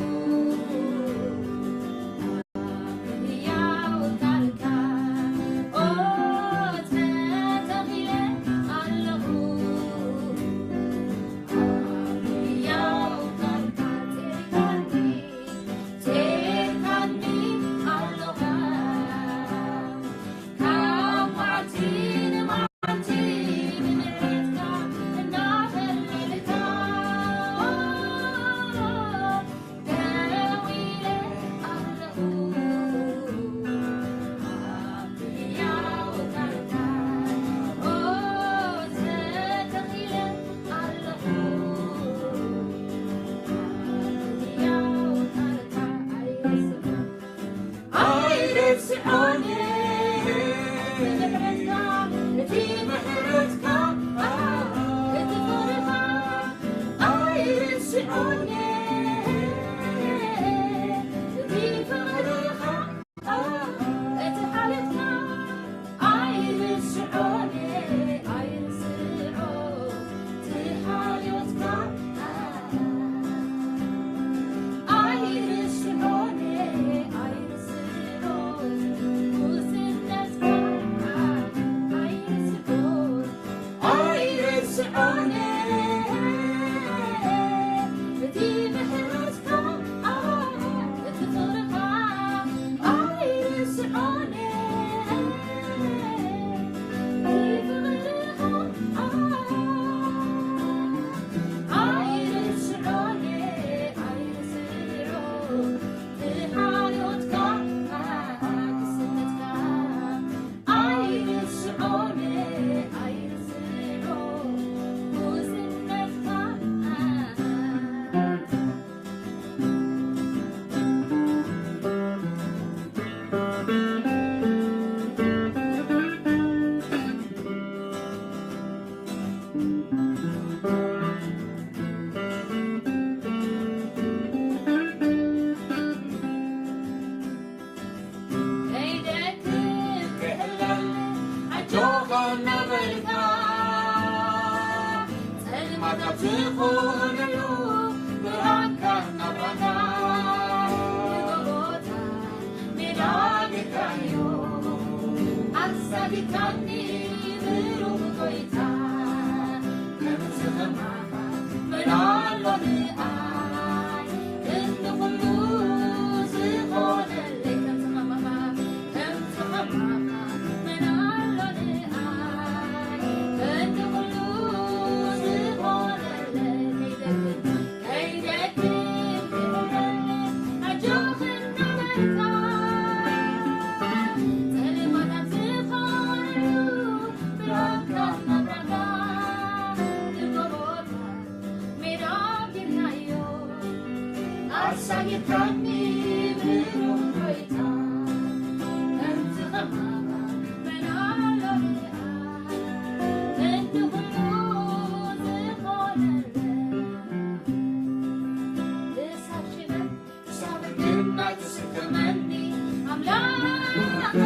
ኣብ ዝኾነሉ ብርሃንካ እናብራኻ፣ ንጎቦታት ሜዳ ጌርካዮ። ኣሳጊድካኒ ብሩኽ ጎይታ፣ ከምዚ ከማኻ መን ኣሎ ንኣይ? ክንዲ ኩሉ ዝኾነለይ ከምዚ ከማኻ፣ ከምዚ ከማኻ መን ኣሎ ንኣይ? ክንዲ ኩሉ ዝኾነለይ ከይደክም፣ ከይደክም ክብረለይ ኣጆኺ እናበልካ፣ ጸልማት ኣብ ዝኾነሉ ብርሃንካ እናብራኻ፣ ንጎቦታት ሜዳ ጌርካዮ። ኣሳጊድካኒ ብሩኽ ጎይታ፣ ከምዚ ከማኻ መን ኣሎ ንኣይ? ክንዲ ኩሉ ዝኾነለይ፣ ክሳብ ሽበት ክሳብ ሕግና ትስከመኒ ኣምላኸይ፣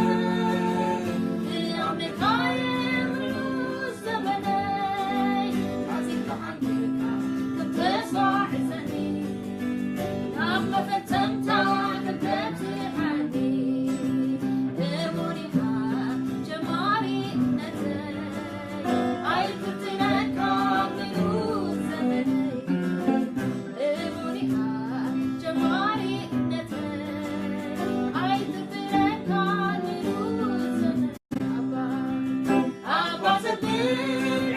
ንኣምልኻየ ሙሉ ዘመነይ። ሓዚልካ ሓንጊርካ ከም ተስፋ ሕዘኒ፣ ናብ መፈጸምታ ከም ተብጽሓኒ። እሙን ኢኻ ጀማሪ እምነተይ፣ ኣይትጥለካ ሙሉ ዘመነይ። እሙን ኢኻ ጀማሪ እምነተይ፣ ኣይትጥለካ ሙሉ ዘመነይ። ኣባ፣ ኣባ ዘብል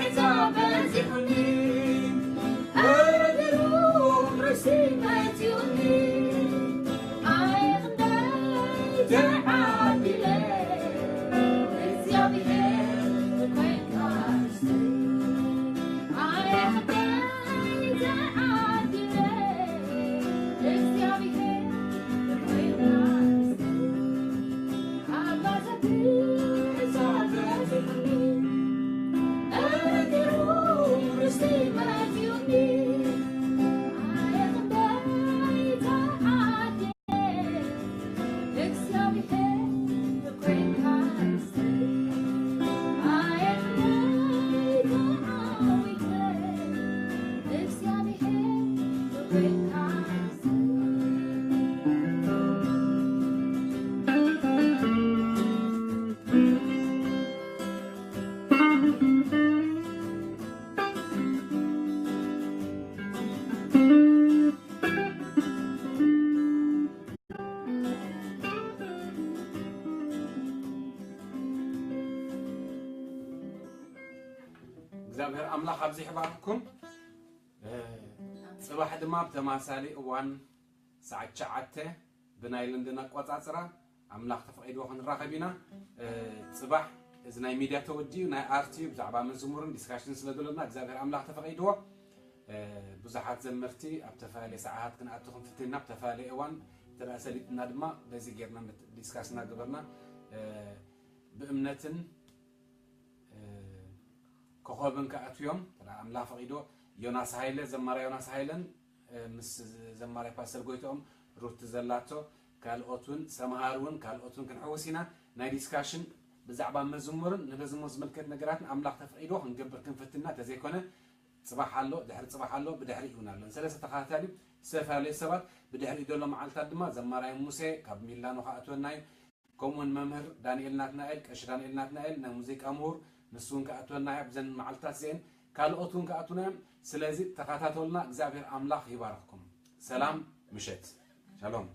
ዕዛ በዚሑኒ፣ ኧረ ግሩም ርስቲ መጺኡኒ። ኣየ ክንደይ ተዓዲለ፣ እግዚኣብሔር ኮይንካ ርስተይ። ኣየ ክንደይ ተዓዲለ፣ እግዚኣብሔር ኮይንካ ርስተይ። እግዚኣብሔር ኣምላኽ ኣብዚሑ ይባርኽኩም። ጽባሕ ድማ ብተማሳሊ እዋን ሰዓት ትሽዓተ ብናይ ለንደን ኣቆጻጽራ ኣምላኽ ተፈቒድዎ ክንራኸብ ኢና። ጽባሕ እዚ ናይ ሚድያ ተወዲኡ ናይ ኣርት እዩ። ብዛዕባ መዝሙርን ዲስካሽን ስለ ዘለና እግዚኣብሔር ኣምላኽ ተፈቒድዎ ብዙሓት ዘመርቲ ኣብ ተፈላለየ ሰዓታት ክንኣቱ ክንፍትን ኢና። ኣብ ተፈላለየ እዋን እንተ ደኣ ሰሊጥና ድማ በዚ ጌርና ዲስካስ እናገበርና ብእምነትን ኮኸብን ክኣትዉ እዮም። ተራ ኣምላኽ ፈቒዶ ዮናስ ሃይለ፣ ዘማሪ ዮናስ ሃይለን ምስ ዘማሪ ፓስተር ጎይትኦም፣ ሩት ዘላቶ፣ ካልኦት እውን ሰምሃር እውን ካልኦት እውን ክንሕውስ ኢና። ናይ ዲስካሽን ብዛዕባ መዝሙርን ንመዝሙር ዝምልከት ነገራትን ኣምላኽ ተፈቒዶ ክንገብር ክንፍትና፣ ተዘይኮነ ጽባሕ ኣሎ፣ ድሕሪ ጽባሕ ኣሎ፣ ብድሕሪ እውን ኣሎ። ሰለስተ ተኸታታሊ ዝተፈላለዩ ሰባት ብድሕሪ ዘሎ መዓልታት ድማ ዘማራይ ሙሴ ካብ ሚላኖ ክኣትወና እዩ። ከምኡውን መምህር ዳንኤል ናትናኤል፣ ቀሺ ዳንኤል ናትናኤል ናይ ሙዚቃ ምሁር፣ ንሱ እውን ክኣትወና እዩ ኣብዘን መዓልታት እዚአን። ካልኦት እውን ክኣትውና እዮም። ስለዚ ተኸታተሉና። እግዚኣብሔር ኣምላኽ ይባርኽኩም። ሰላም ምሸት። ሻሎም።